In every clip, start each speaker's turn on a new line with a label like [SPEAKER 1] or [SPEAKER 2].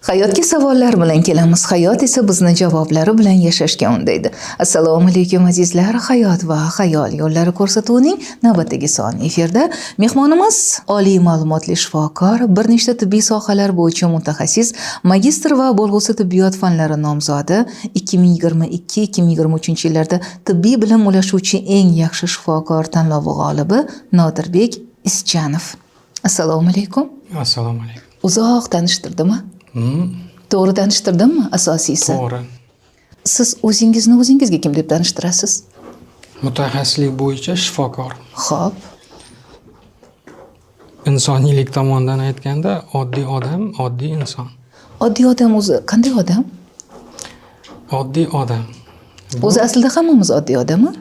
[SPEAKER 1] Hayotga savollar bilan kelamiz. Hayot esa bizni javoblari bilan yashashga undaydi. Assalomu alaykum, azizlar. Hayot va xayol yo'llari ko'rsatuvining navbatdagi soni efirda. Mehmonimiz oliy ma'lumotli shifokor, bir nechta tibbiy sohalar bo'yicha mutaxassis, magistr va bo'lg'usi tibbiyot fanlari nomzodi, 2022-2023 yillarda tibbiy bilim ulashuvchi eng yaxshi shifokor tanlovi g'olibi Nodirbek Ischanov. Assalomu alaykum.
[SPEAKER 2] Assalomu alaykum.
[SPEAKER 1] Uzoq tanishtirdimmi? To'g'ri tanishtirdimmi asosiysi?
[SPEAKER 2] To'g'ri.
[SPEAKER 1] Siz o'zingizni o'zingizga kim deb tanishtirasiz?
[SPEAKER 2] Mutaxassislik bo'yicha shifokor.
[SPEAKER 1] Xo'p.
[SPEAKER 2] Insoniylik tomondan aytganda, oddiy odam, oddiy inson.
[SPEAKER 1] Oddiy odam o'zi qanday odam?
[SPEAKER 2] Oddiy odam.
[SPEAKER 1] O'zi aslida hammamiz oddiy odammi?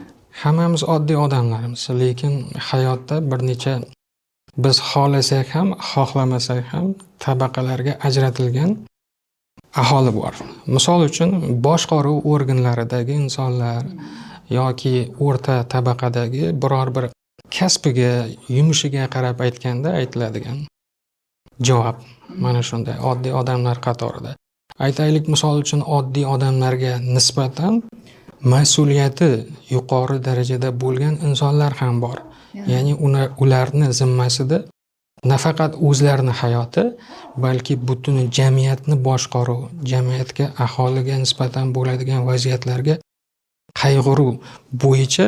[SPEAKER 2] Hammamiz oddiy odamlarmiz, lekin hayotda bir necha biz xohlasak ham, xohlamasak ham tabaqalarga ajratilgan aholi bor. Misol uchun, boshqaruv organlaridagi insonlar yoki o'rta tabaqadagi biror bir kasbiga, yumushiga qarab aytganda aytiladigan javob mana shunday oddiy odamlar qatorida. Aytaylik, misol uchun, oddiy odamlarga nisbatan mas'uliyati yuqori darajada bo'lgan insonlar ham bor. Ya'ni ularni zimmasida nafaqat o'zlarini hayoti, balki butun jamiyatni boshqaruv, jamiyatga, aholiga nisbatan bo'ladigan vaziyatlarga qayg'uruv bo'yicha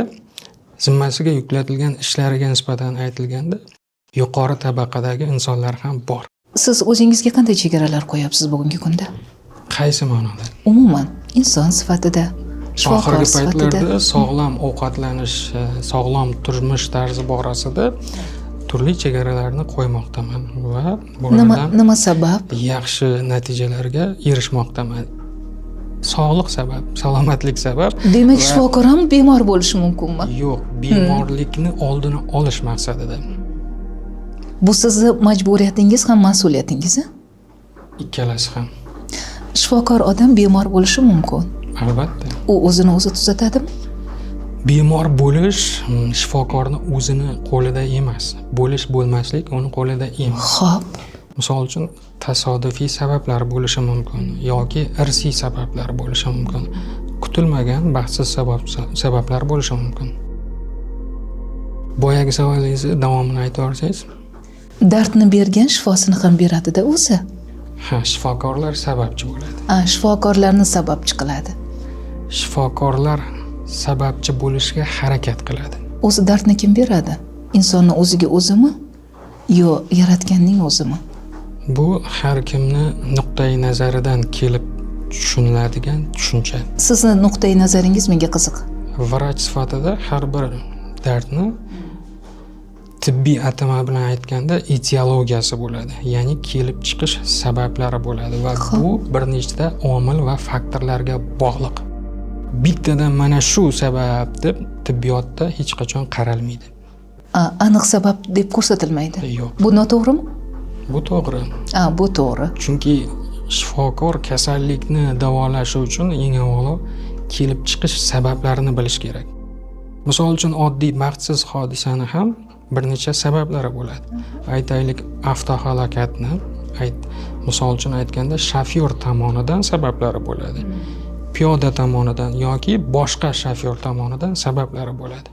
[SPEAKER 2] zimmasiga yuklatilgan ishlariga nisbatan aytilganda yuqori tabaqadagi insonlar ham bor.
[SPEAKER 1] Siz o'zingizga qanday chegaralar qo'yapsiz bugungi kunda?
[SPEAKER 2] Qaysi ma'noda?
[SPEAKER 1] Umuman, inson sifatida, shifokor
[SPEAKER 2] Oxirgi
[SPEAKER 1] sifatida.
[SPEAKER 2] paytlarda sog'lom ovqatlanish, sog'lom turmush tarzi borasida turli chegaralarni qo'ymoqdaman va
[SPEAKER 1] Nima
[SPEAKER 2] bulardan
[SPEAKER 1] nima sabab?
[SPEAKER 2] yaxshi natijalarga erishmoqdaman. Sog'liq sabab, salomatlik sabab.
[SPEAKER 1] Demak, shifokor ham bemor bo'lishi mumkinmi?
[SPEAKER 2] Yo'q, bemorlikni oldini olish maqsadida.
[SPEAKER 1] Bu sizni majburiyatingiz ham, mas'uliyatingiz, a?
[SPEAKER 2] Ikkalasi ham.
[SPEAKER 1] Shifokor odam bemor bo'lishi mumkin.
[SPEAKER 2] Albatta.
[SPEAKER 1] U o'zini o'zi tuzatadimi?
[SPEAKER 2] Bemor bo'lish shifokorni o'zini qo'lida emas. Bo'lish bo'lmaslik uni qo'lida emas. Misol uchun, tasodifiy sabablar bo'lishi mumkin yoki irsiy sabablar bo'lishi mumkin. Kutilmagan baxtsiz sabablar bo'lishi mumkin. Boyagi savolingizni davomini aytib yuborsangiz.
[SPEAKER 1] Dardni bergan shifosini ham beradida o'zi.
[SPEAKER 2] Ha, shifokorlar sababchi bo'ladi.
[SPEAKER 1] A, shifokorlarni sababchi qiladi.
[SPEAKER 2] Shifokorlar sababchi bo'lishga harakat qiladi.
[SPEAKER 1] O'zi dardni kim beradi? Insonni o'ziga o'zimi yo yaratganning o'zimi?
[SPEAKER 2] Bu har kimni nuqtai nazaridan kelib tushuniladigan tushuncha.
[SPEAKER 1] Sizni nuqtai nazaringiz menga qiziq.
[SPEAKER 2] Vrach sifatida har bir dardni tibbiy atama bilan aytganda etiologiyasi bo'ladi. Ya'ni kelib chiqish sabablari bo'ladi va bu bir nechta omil va faktorlarga bog'liq. Bittadan mana shu sabab deb tibbiyotda hech qachon qaralmaydi.
[SPEAKER 1] A, aniq sabab deb ko'rsatilmaydi.
[SPEAKER 2] Yo'q.
[SPEAKER 1] Bu noto'g'rimi?
[SPEAKER 2] Bu to'g'ri.
[SPEAKER 1] A, bu to'g'ri.
[SPEAKER 2] Chunki shifokor kasallikni davolashi uchun eng avvalo kelib chiqish sabablarini bilish kerak. Misol uchun, oddiy baxtsiz hodisani ham bir necha sabablari bo'ladi. Aytaylik, avtohalokatni misol uchun aytganda shofyor tomonidan sabablari bo'ladi. Piyoda tomonidan yoki boshqa shofyor tomonidan sabablari bo'ladi.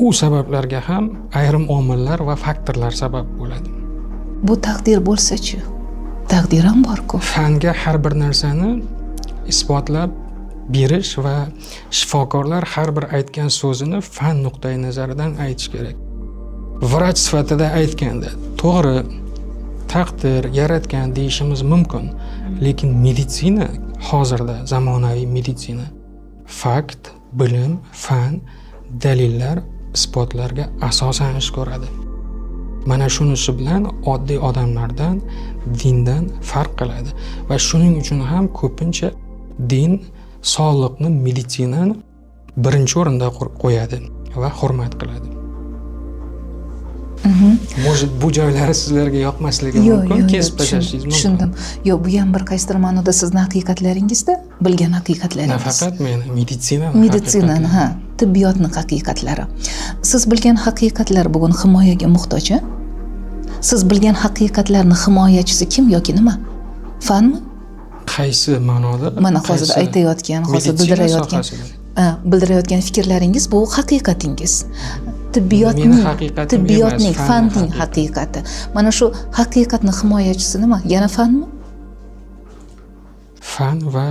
[SPEAKER 2] U sabablarga ham ayrim omillar va faktorlar sabab bo'ladi.
[SPEAKER 1] Bu taqdir bo'lsa-chi? Taqdir ham bor-ku.
[SPEAKER 2] Fanga har bir narsani isbotlab berish va shifokorlar har bir aytgan so'zini fan nuqtai nazaridan aytish kerak. Vrach sifatida aytganda, to'g'ri, taqdir, yaratgan deyishimiz mumkin, lekin meditsina, hozirda zamonaviy meditsina fakt, bilim, fan, dalillar, isbotlarga asosan ish ko'radi. Mana shunisi bilan oddiy odamlardan, dindan farq qiladi va shuning uchun ham ko'pincha din sog'liqni, meditsinani birinchi o'rinda qo'yadi va hurmat qiladi. Может, bu joylari sizlarga yoqmasligi
[SPEAKER 1] Yo'q,
[SPEAKER 2] mumkin,
[SPEAKER 1] yo'q,
[SPEAKER 2] kesib
[SPEAKER 1] yo'q,
[SPEAKER 2] tashlashingiz mumkin.
[SPEAKER 1] Tushundim. Yo'q, bu ham bir qaysidir ma'noda sizni haqiqatlaringizda, bilgan haqiqatlaringiz.
[SPEAKER 2] Nafaqat meni, meditsina.
[SPEAKER 1] Meditsinani, ha, tibbiyotni haqiqatlari. Siz bilgan haqiqatlar bugun himoyaga muhtoj, a? Siz bilgan haqiqatlarni himoyachisi kim yoki nima? Fanmi?
[SPEAKER 2] Qaysi ma'noda?
[SPEAKER 1] Mana hozir
[SPEAKER 2] Qaysi?
[SPEAKER 1] aytayotgan, hozir
[SPEAKER 2] Meditsina
[SPEAKER 1] bildirayotgan,
[SPEAKER 2] sohasida.
[SPEAKER 1] Bildirayotgan fikrlaringiz bu haqiqatingiz. Tibbiyotning,
[SPEAKER 2] Meni haqiqatim
[SPEAKER 1] tibbiyotning,
[SPEAKER 2] emas, fanning
[SPEAKER 1] fanning haqiqati. Mana shu haqiqatni himoyachisi nima? Yana fanmi?
[SPEAKER 2] Fan va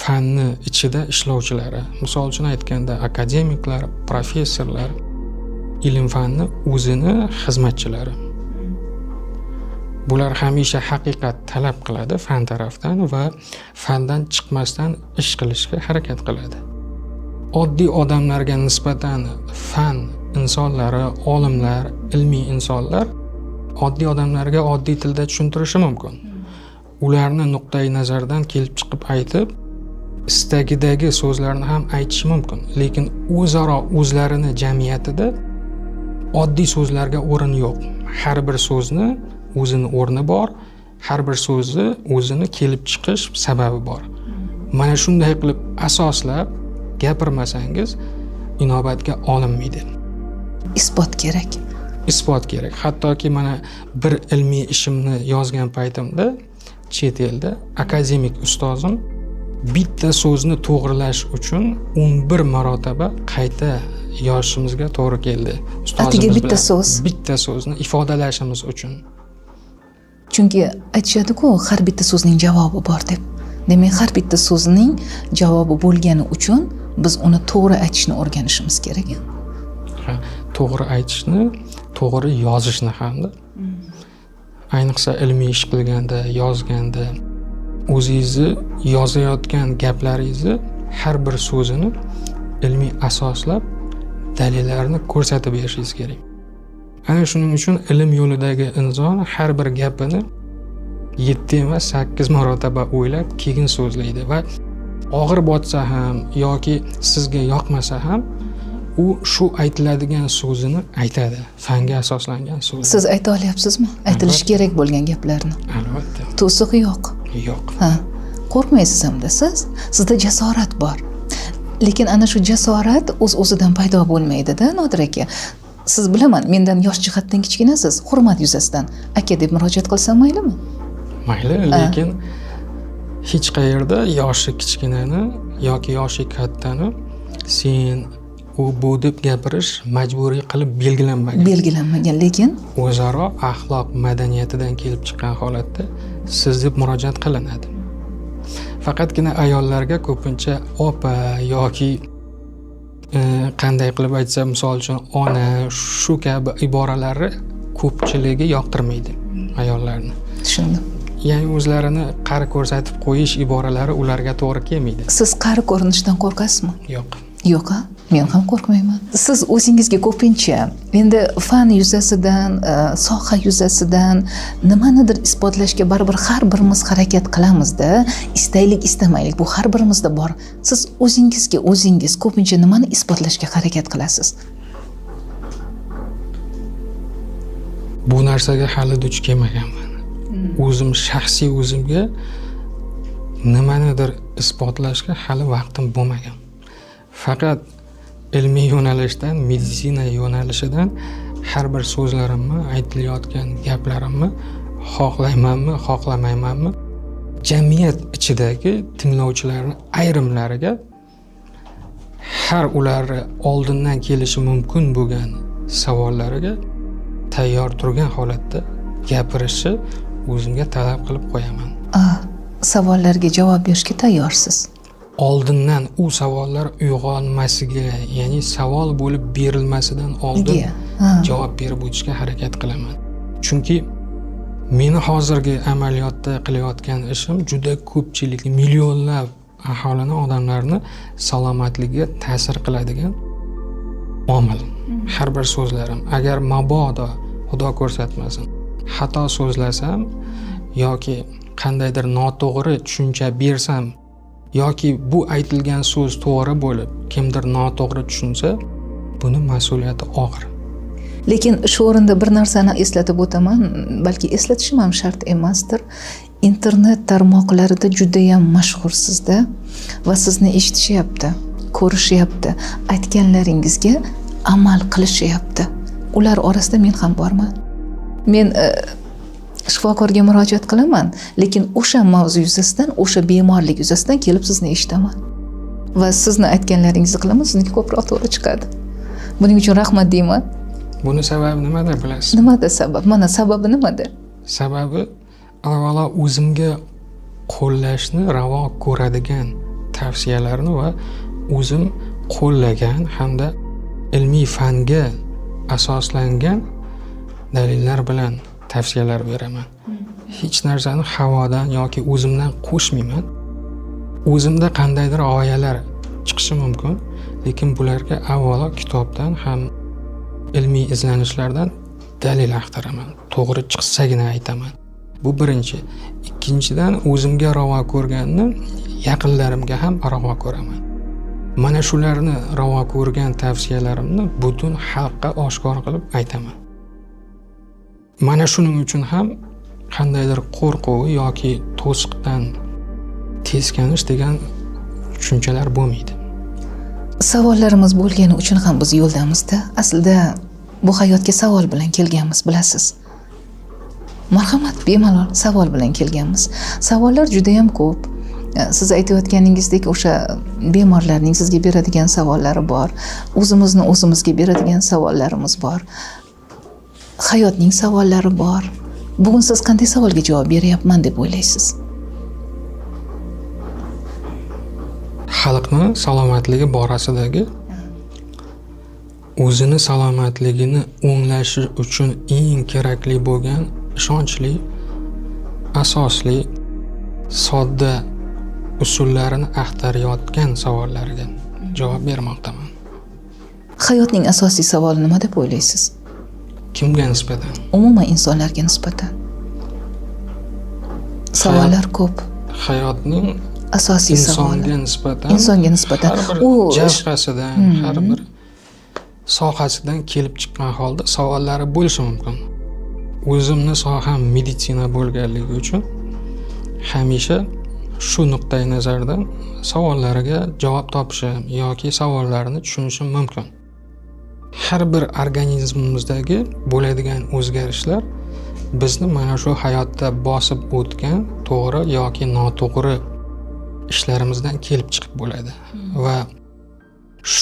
[SPEAKER 2] fanni ichida ishlovchilari, misol uchun aytganda, akademiklar, professorlar, ilm fanni o'zini xizmatchilari, bular hamisha haqiqat talab qiladi fan tarafdan va fandan chiqmasdan ish qilishga harakat qiladi. Oddiy odamlarga nisbatan fan insonlari, olimlar, ilmiy insonlar oddiy odamlarga oddiy tilda tushuntirishi mumkin. Ularni nuqtai nazaridan kelib chiqib aytib, istagidagi so'zlarni ham aytishi mumkin, lekin o'zaro o'zlarini jamiyatida oddiy so'zlarga o'rin yo'q. Har bir so'zni o'zini o'rni bor, har bir so'zni o'zini kelib chiqish sababi bor. Mana shunday qilib asoslab gapirmasangiz, inobatga olinmaydi.
[SPEAKER 1] Isbot kerak.
[SPEAKER 2] Isbot kerak. Hattoki mana bir ilmiy ishimni yozgan paytimda chet elda akademik ustozim bitta so'zni to'g'rilash uchun 11 marotaba qayta yozishimizga to'g'ri keldi ustozimiz
[SPEAKER 1] Atigi bitta
[SPEAKER 2] bilan.
[SPEAKER 1] so'z.
[SPEAKER 2] Bitta so'zni ifodalashimiz uchun.
[SPEAKER 1] Chunki aytishadi-ku, har bitta so'zning javobi bor deb. Demak, har bitta so'zning javobi bo'lgani uchun biz uni to'g'ri aytishni o'rganishimiz kerak.
[SPEAKER 2] Ha, to'g'ri aytishni, to'g'ri yozishni hamda, ayniqsa ilmiy ish qilganda, yozganda o'zingizni yozayotgan gaplaringizni har bir so'zini ilmiy asoslab, dalillarni ko'rsatib berishingiz kerak. Ana shuning uchun ilm yo'lidagi inson har bir gapini 7 emas, 8 marotaba o'ylab keyin so'zlaydi va og'ir botsa ham yoki sizga yoqmasa ham, u shu aytiladigan so'zini aytadi, fanga asoslangan so'z.
[SPEAKER 1] Siz ayta olyapsizmi aytilishi kerak bo'lgan gaplarni?
[SPEAKER 2] Albatta.
[SPEAKER 1] To'siq yo'q.
[SPEAKER 2] Yo'q.
[SPEAKER 1] Ha, qo'rqmaysiz hamda siz, sizda jasorat bor. Lekin ana shu jasorat o'z o'zidan paydo bo'lmaydida, Nodir aka. Siz, bilaman, mendan yosh jihatdan kichkinasiz, hurmat yuzasidan aka deb murojaat qilsam maylimi?
[SPEAKER 2] Mayli, lekin hech qayerda yoshi kichkinani yoki yoshi kattani sen, u, bu deb gapirish majburiy qilib belgilanmagan.
[SPEAKER 1] Belgilanmagan, lekin
[SPEAKER 2] O'zaro axloq madaniyatidan kelib chiqqan holatda siz deb murojaat qilinadi. Faqatgina ayollarga ko'pincha opa yoki qanday qilib aytsam, misol uchun, ona, shu kabi iboralarni ko'pchiligi yoqtirmaydi ayollarni.
[SPEAKER 1] Tushundim.
[SPEAKER 2] Ya'ni o'zlarini qari ko'rsatib qo'yish iboralari ularga to'g'ri kelmaydi.
[SPEAKER 1] Siz qari ko'rinishdan qo'rqasizmi?
[SPEAKER 2] Yo'q.
[SPEAKER 1] Yo'q, a? Men ham qo'rqmayman. Siz o'zingizga ko'pincha endi fan yuzasidan, soha yuzasidan nimanidir isbotlashga baribir har birimiz harakat qilamizda, istaylik, istamaylik, bu har birimizda bor. Siz o'zingizga o'zingiz ko'pincha nimani isbotlashga harakat qilasiz?
[SPEAKER 2] Bu narsaga hali duch kelmaganman. O'zim shaxsiy o'zimga nimanidir isbotlashga hali vaqtim bo'lmagan. Faqat ilmiy yo'nalishdan, meditsina yo'nalishidan har bir so'zlarimni, aytilayotgan gaplarimni xohlaymanmi, xohlamaymanmi, jamiyat ichidagi tinglovchilarni ayrimlariga har ularni oldindan kelishi mumkin bo'lgan savollariga tayyor turgan holatda gapirishni o'zimga talab qilib qo'yaman.
[SPEAKER 1] Savollarga javob berishga tayyorsiz.
[SPEAKER 2] Oldindan u savollar uyg'onmasiga, ya'ni savol bo'lib berilmasidan oldin javob berib o'tishga harakat qilaman. Chunki meni hozirgi amaliyotda qilayotgan ishim juda ko'pchilik, millionlab aholini, odamlarni salomatligiga ta'sir qiladigan omil. Har bir so'zlarim, agar mabodo, Xudo ko'rsatmasin, xato so'zlasam yoki qandaydir noto'g'ri tushuncha bersam yoki bu aytilgan so'z to'g'ri bo'lib, kimdir noto'g'ri tushunsa, buni mas'uliyati og'ir.
[SPEAKER 1] Lekin shu o'rinda bir narsani eslatib o'taman, balki eslatishim ham shart emasdir. Internet tarmoqlarida judayam mashhursizda va sizni eshitishyapti, ko'rishyapti, aytganlaringizga amal qilishyapti. Ular orasida men ham borman. Men Shifokorga murojaat qilaman, lekin o'sha mavzu yuzasidan, o'sha bemorlik yuzasidan kelib sizni eshitaman va sizni aytganlaringizni qilaman, sizniki ko'proq to'g'ri chiqadi. Buning uchun rahmat deyman.
[SPEAKER 2] Buni sababi nimada bilasiz?
[SPEAKER 1] Nimada sabab? Mana sababi nimada?
[SPEAKER 2] Sababi avvalo o'zimga qo'llashni ravo ko'radigan tavsiyalarni va o'zim qo'llagan hamda ilmiy fanga asoslangan dalillar bilan tavsiyalar beraman. Hech narsani havodan yoki o'zimdan qo'shmayman. O'zimda qandaydir g'oyalar chiqishi mumkin, lekin bularga avvalo kitobdan ham ilmiy izlanishlardan dalil axtaraman. To'g'ri chiqsagina aytaman. Bu birinchi. Ikkinchidan, o'zimga ravo ko'rganni yaqinlarimga ham ravo ko'raman. Mana shularni ravo ko'rgan tavsiyalarimni butun xalqqa oshkor qilib aytaman. Mana shuning uchun ham qandaydir qo'rquv yoki to'siqdan teskanish degan tushunchalar bo'lmaydi.
[SPEAKER 1] Savollarimiz bo'lgani uchun ham biz yo'ldamizda. Aslida bu hayotga savol bilan kelganmiz, bilasiz. Marhamat, bemalol savol bilan kelganmiz. Savollar juda ham ko'p. Siz aytayotganingizdek o'sha bemorlarning sizga beradigan savollari bor. O'zimizni o'zimizga beradigan savollarimiz bor. Hayotning savollari bor. Bugun siz qanday savolga javob beryapman deb o'ylaysiz?
[SPEAKER 2] Xalqni salomatligi borasidagi o'zini salomatligini o'nglashi uchun eng kerakli bo'lgan ishonchli, asosli, sodda usullarini axtarayotgan savollariga javob bermoqdaman.
[SPEAKER 1] Hayotning asosiy savoli nima deb o'ylaysiz?
[SPEAKER 2] Kimga nisbatan?
[SPEAKER 1] Umuman insonlarga nisbatan. Savollar ko'p.
[SPEAKER 2] Hayotning
[SPEAKER 1] asosiy savoli.
[SPEAKER 2] Insonga nisbatan,
[SPEAKER 1] Insonga nisbatan.
[SPEAKER 2] har bir jabhasidan, har bir sohasidan kelib chiqqan holda savollari bo'lishi mumkin. O'zimni soham meditsina bo'lganligi uchun hamisha shu nuqtai nazardan savollariga javob topishim yoki savollarni tushunishim mumkin. Har bir organizmimizdagi bo'ladigan o'zgarishlar bizni mana shu hayotda bosib o'tgan to'g'ri yoki noto'g'ri ishlarimizdan kelib chiqib bo'ladi va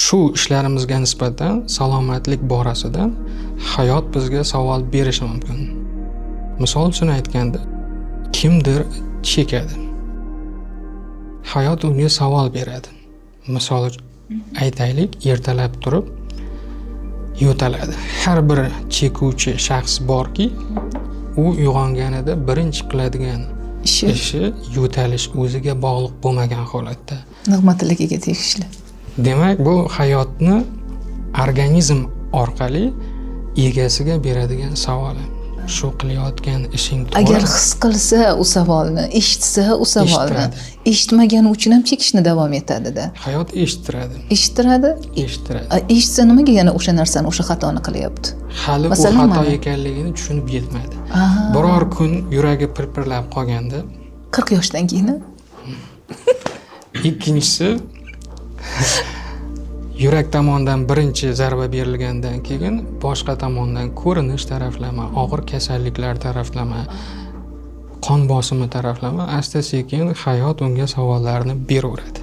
[SPEAKER 2] shu ishlarimizga nisbatan salomatlik borasida hayot bizga savol berishi mumkin. Misol uchun aytganda, kimdir chekadi. Hayot unga savol beradi. Misol uchun aytaylik, ertalab turib yo'taladi. Har bir chekuvchi shaxs borki, u uyg'onganida birinchi qiladigan ishi yo'talish, o'ziga bog'liq bo'lmagan holatda.
[SPEAKER 1] Nig'matligiga tegishli.
[SPEAKER 2] Demak, bu hayotni organizm orqali egasiga beradigan savoli. Shu qilayotgan ishing to'g'ri.
[SPEAKER 1] Agar his qilsa u savolni, eshitsa u savolni, eshitmagani uchun ham chekishni davom etadi-da.
[SPEAKER 2] Hayot eshittiradi.
[SPEAKER 1] Eshittiradi?
[SPEAKER 2] Eshittiradi.
[SPEAKER 1] Eshitsa nimaga yana o'sha narsani, o'sha xatoni qilyapti?
[SPEAKER 2] Hali u xato ekanligini tushunib yetmadi. Biror kun yuragi pirpirlab qolganda,
[SPEAKER 1] 40 yoshdan keyin.
[SPEAKER 2] Ikkinchisi, yurak tomondan birinchi zarba berilgandan keyin boshqa tomondan ko'rinish taraflama, og'ir kasalliklar taraflama, qon bosimi taraflama asta-sekin hayot unga savollarni beraveradi.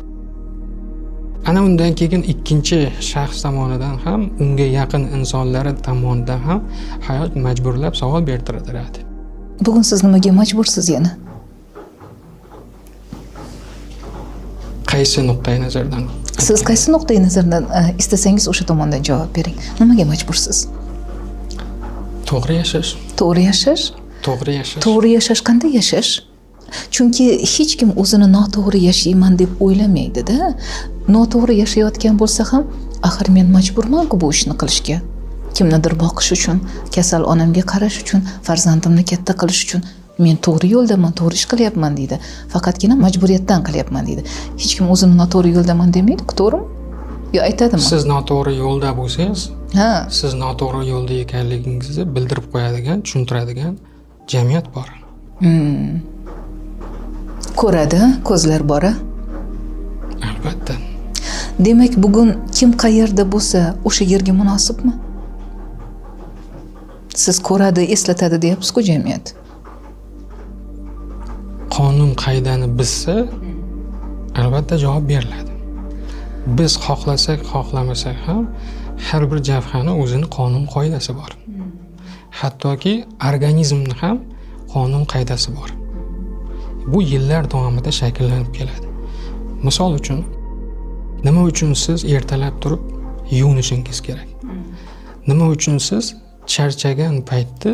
[SPEAKER 2] Ana undan keyin ikkinchi shaxs tomonidan ham, unga yaqin insonlari tomonidan ham hayot majburlab savol bertiradi.
[SPEAKER 1] Bugun siz nimaga majbursiz yana?
[SPEAKER 2] Qaysi nuqtai nazardan?
[SPEAKER 1] Siz qaysi nuqtai nazardan istasangiz o'sha tomondan javob bering. Nimaga majbursiz?
[SPEAKER 2] To'g'ri yashash.
[SPEAKER 1] To'g'ri yashash?
[SPEAKER 2] To'g'ri yashash.
[SPEAKER 1] To'g'ri yashash qanday yashash? Chunki hech kim o'zini noto'g'ri yashayman deb o'ylamaydi-da. Noto'g'ri yashayotgan bo'lsa ham, axir men majburman-ku bu ishni qilishga. Kimnidir boqish uchun, kasal onamga qarash uchun, farzandimni katta qilish uchun men to'g'ri yo'ldaman, to'g'ri ish qilyapman deydi. Faqatgina majburiyatdan qilyapman deydi. Hech kim o'zini noto'g'ri yo'ldaman demaydi-ku, to'g'rimi? Yo aytadimi?
[SPEAKER 2] Siz noto'g'ri yo'lda bo'lsangiz, siz noto'g'ri yo'lda ekanligingizni bildirib qo'yadigan, tushuntiradigan jamiyat bor.
[SPEAKER 1] Ko'radi, ko'zlar bor.
[SPEAKER 2] Albatta.
[SPEAKER 1] Demak, bugun kim qayerda bo'lsa, o'sha yerga munosibmi? Siz ko'radi, eslatadi deyapsiz-ku jamiyat.
[SPEAKER 2] qoidani buzsa, albatta javob beriladi. Biz xohlasak, xohlamasak ham har bir javhani o'zini qonun qoidasi bor. Hattoki organizmni ham qonun qoidasi bor. Bu yillar davomida shakllanib keladi. Misol uchun, nima uchun siz ertalab turib yuvinishingiz kerak? Nima uchun siz charchagan paytda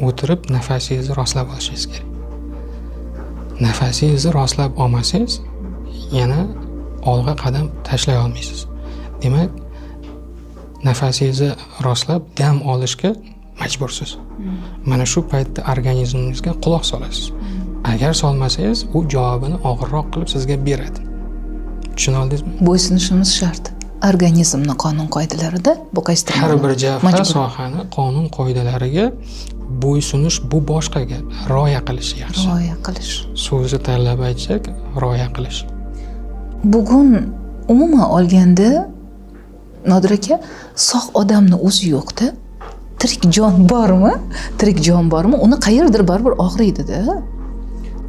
[SPEAKER 2] o'tirib nafasingizni rostlab olishingiz kerak? Nafasingizni rostlab olmasangiz, yana olg'a qadam tashlay olmaysiz. Demak, nafasingizni rostlab dam olishga majbursiz. Mana shu paytda organizmingizga quloq solasiz. Agar solmasangiz, u javobini og'irroq qilib sizga beradi. Tushuna oldingizmi?
[SPEAKER 1] Bo'ysunishimiz shart organizmni qonun qoidalarida. Bu qaysidir
[SPEAKER 2] Har
[SPEAKER 1] ma'noda
[SPEAKER 2] bir javhar
[SPEAKER 1] majbur.
[SPEAKER 2] sohani qonun qoidalariga bo'ysunish, bu boshqa gap, rioya qilish yaxshi.
[SPEAKER 1] Rioya qilish.
[SPEAKER 2] So'zni tanlab aytsak, rioya qilish.
[SPEAKER 1] Bugun umuman olganda, Nodir aka, sog' odamni o'zi yo'qda. Tirik jon bormi, tirik jon bormi, uni qayerdir baribir og'riydida.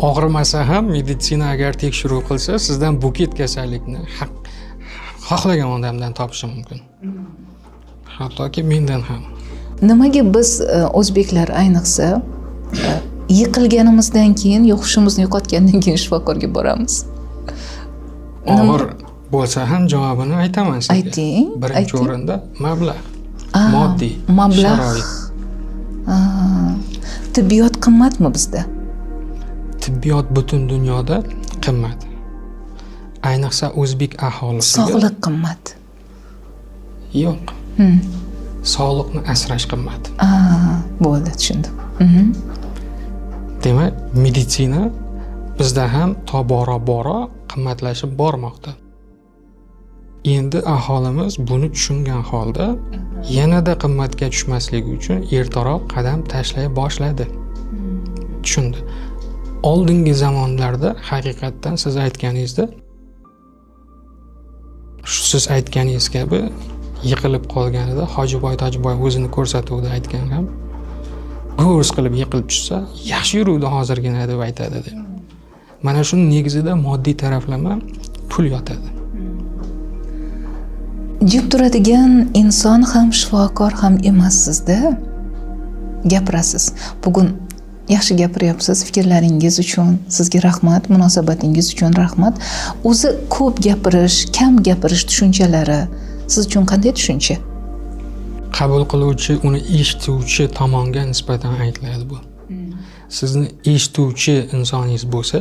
[SPEAKER 2] Og'rimasa ham meditsina agar tekshiruv qilsa, sizdan buket kasallikni haq xohlagan odamdan topishi mumkin, hattoki mendan ham.
[SPEAKER 1] Nimaga biz, o'zbeklar ayniqsa, yiqilganimizdan keyin yo hushimizni yo'qotgandan keyin shifokorga boramiz?
[SPEAKER 2] Og'ir bo'lsa ham javobini aytaman sizga.
[SPEAKER 1] Ayting,
[SPEAKER 2] Birinchi
[SPEAKER 1] ayting.
[SPEAKER 2] o'rinda mablag',
[SPEAKER 1] Ah,
[SPEAKER 2] moddiy
[SPEAKER 1] mablag'.
[SPEAKER 2] sharoit.
[SPEAKER 1] Ah, tibbiyot qimmatmi bizda?
[SPEAKER 2] Tibbiyot butun dunyoda qimmat, ayniqsa o'zbek aholisiga.
[SPEAKER 1] Sog'liq qimmat?
[SPEAKER 2] Yo'q, sog'liqni asrash qimmat.
[SPEAKER 1] Ah, bo'ldi, tushundim.
[SPEAKER 2] Demak, meditsina bizda ham tobora bora qimmatlashib bormoqda. Endi aholimiz buni tushungan holda yanada qimmatga tushmasligi uchun ertaroq qadam tashlay boshladi, tushundi. Oldingi zamonlarda haqiqatdan siz aytganingiz kabi yiqilib qolganida, Hojiboy Tojiboy o'zini ko'rsatuvida aytgan ham, gurs qilib yiqilib tushsa, yaxshi yuruvdi hozirgina deb aytadi deb. Mana shuni negizida moddiy taraflama, pul yotadi.
[SPEAKER 1] Jim turadigan inson ham, shifokor ham emassizda, gapirasiz. Bugun yaxshi gapiryapsiz. Fikrlaringiz uchun sizga rahmat, munosabatingiz uchun rahmat. O'zi ko'p gapirish, kam gapirish tushunchalari siz uchun qanday tushuncha?
[SPEAKER 2] Qabul qiluvchi, uni eshituvchi tomonga nisbatan aytiladi bu. Sizni eshituvchi insoningiz bo'lsa,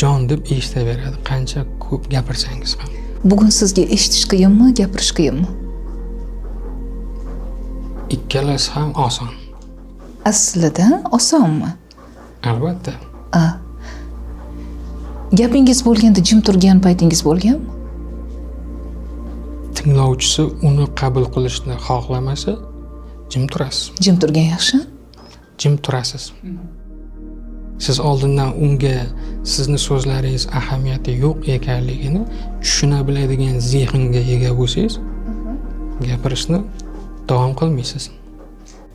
[SPEAKER 2] jon deb eshitaveradi, qancha ko'p gapirsangiz ham.
[SPEAKER 1] Bugun sizga eshitish qiyinmi, gapirish qiyinmi?
[SPEAKER 2] Ikkalasi ham oson.
[SPEAKER 1] Aslida osonmi?
[SPEAKER 2] Albatta.
[SPEAKER 1] A, gapingiz bo'lganda jim turgan paytingiz bo'lganmi?
[SPEAKER 2] Tinglovchisi uni qabul qilishni xohlamasa, jim turasiz.
[SPEAKER 1] Jim turgan yaxshi.
[SPEAKER 2] Jim turasiz. Siz oldindan unga sizni so'zlaringiz ahamiyati yo'q ekanligini tushuna biladigan zehnga ega bo'lsangiz, gapirishni davom qilmaysiz.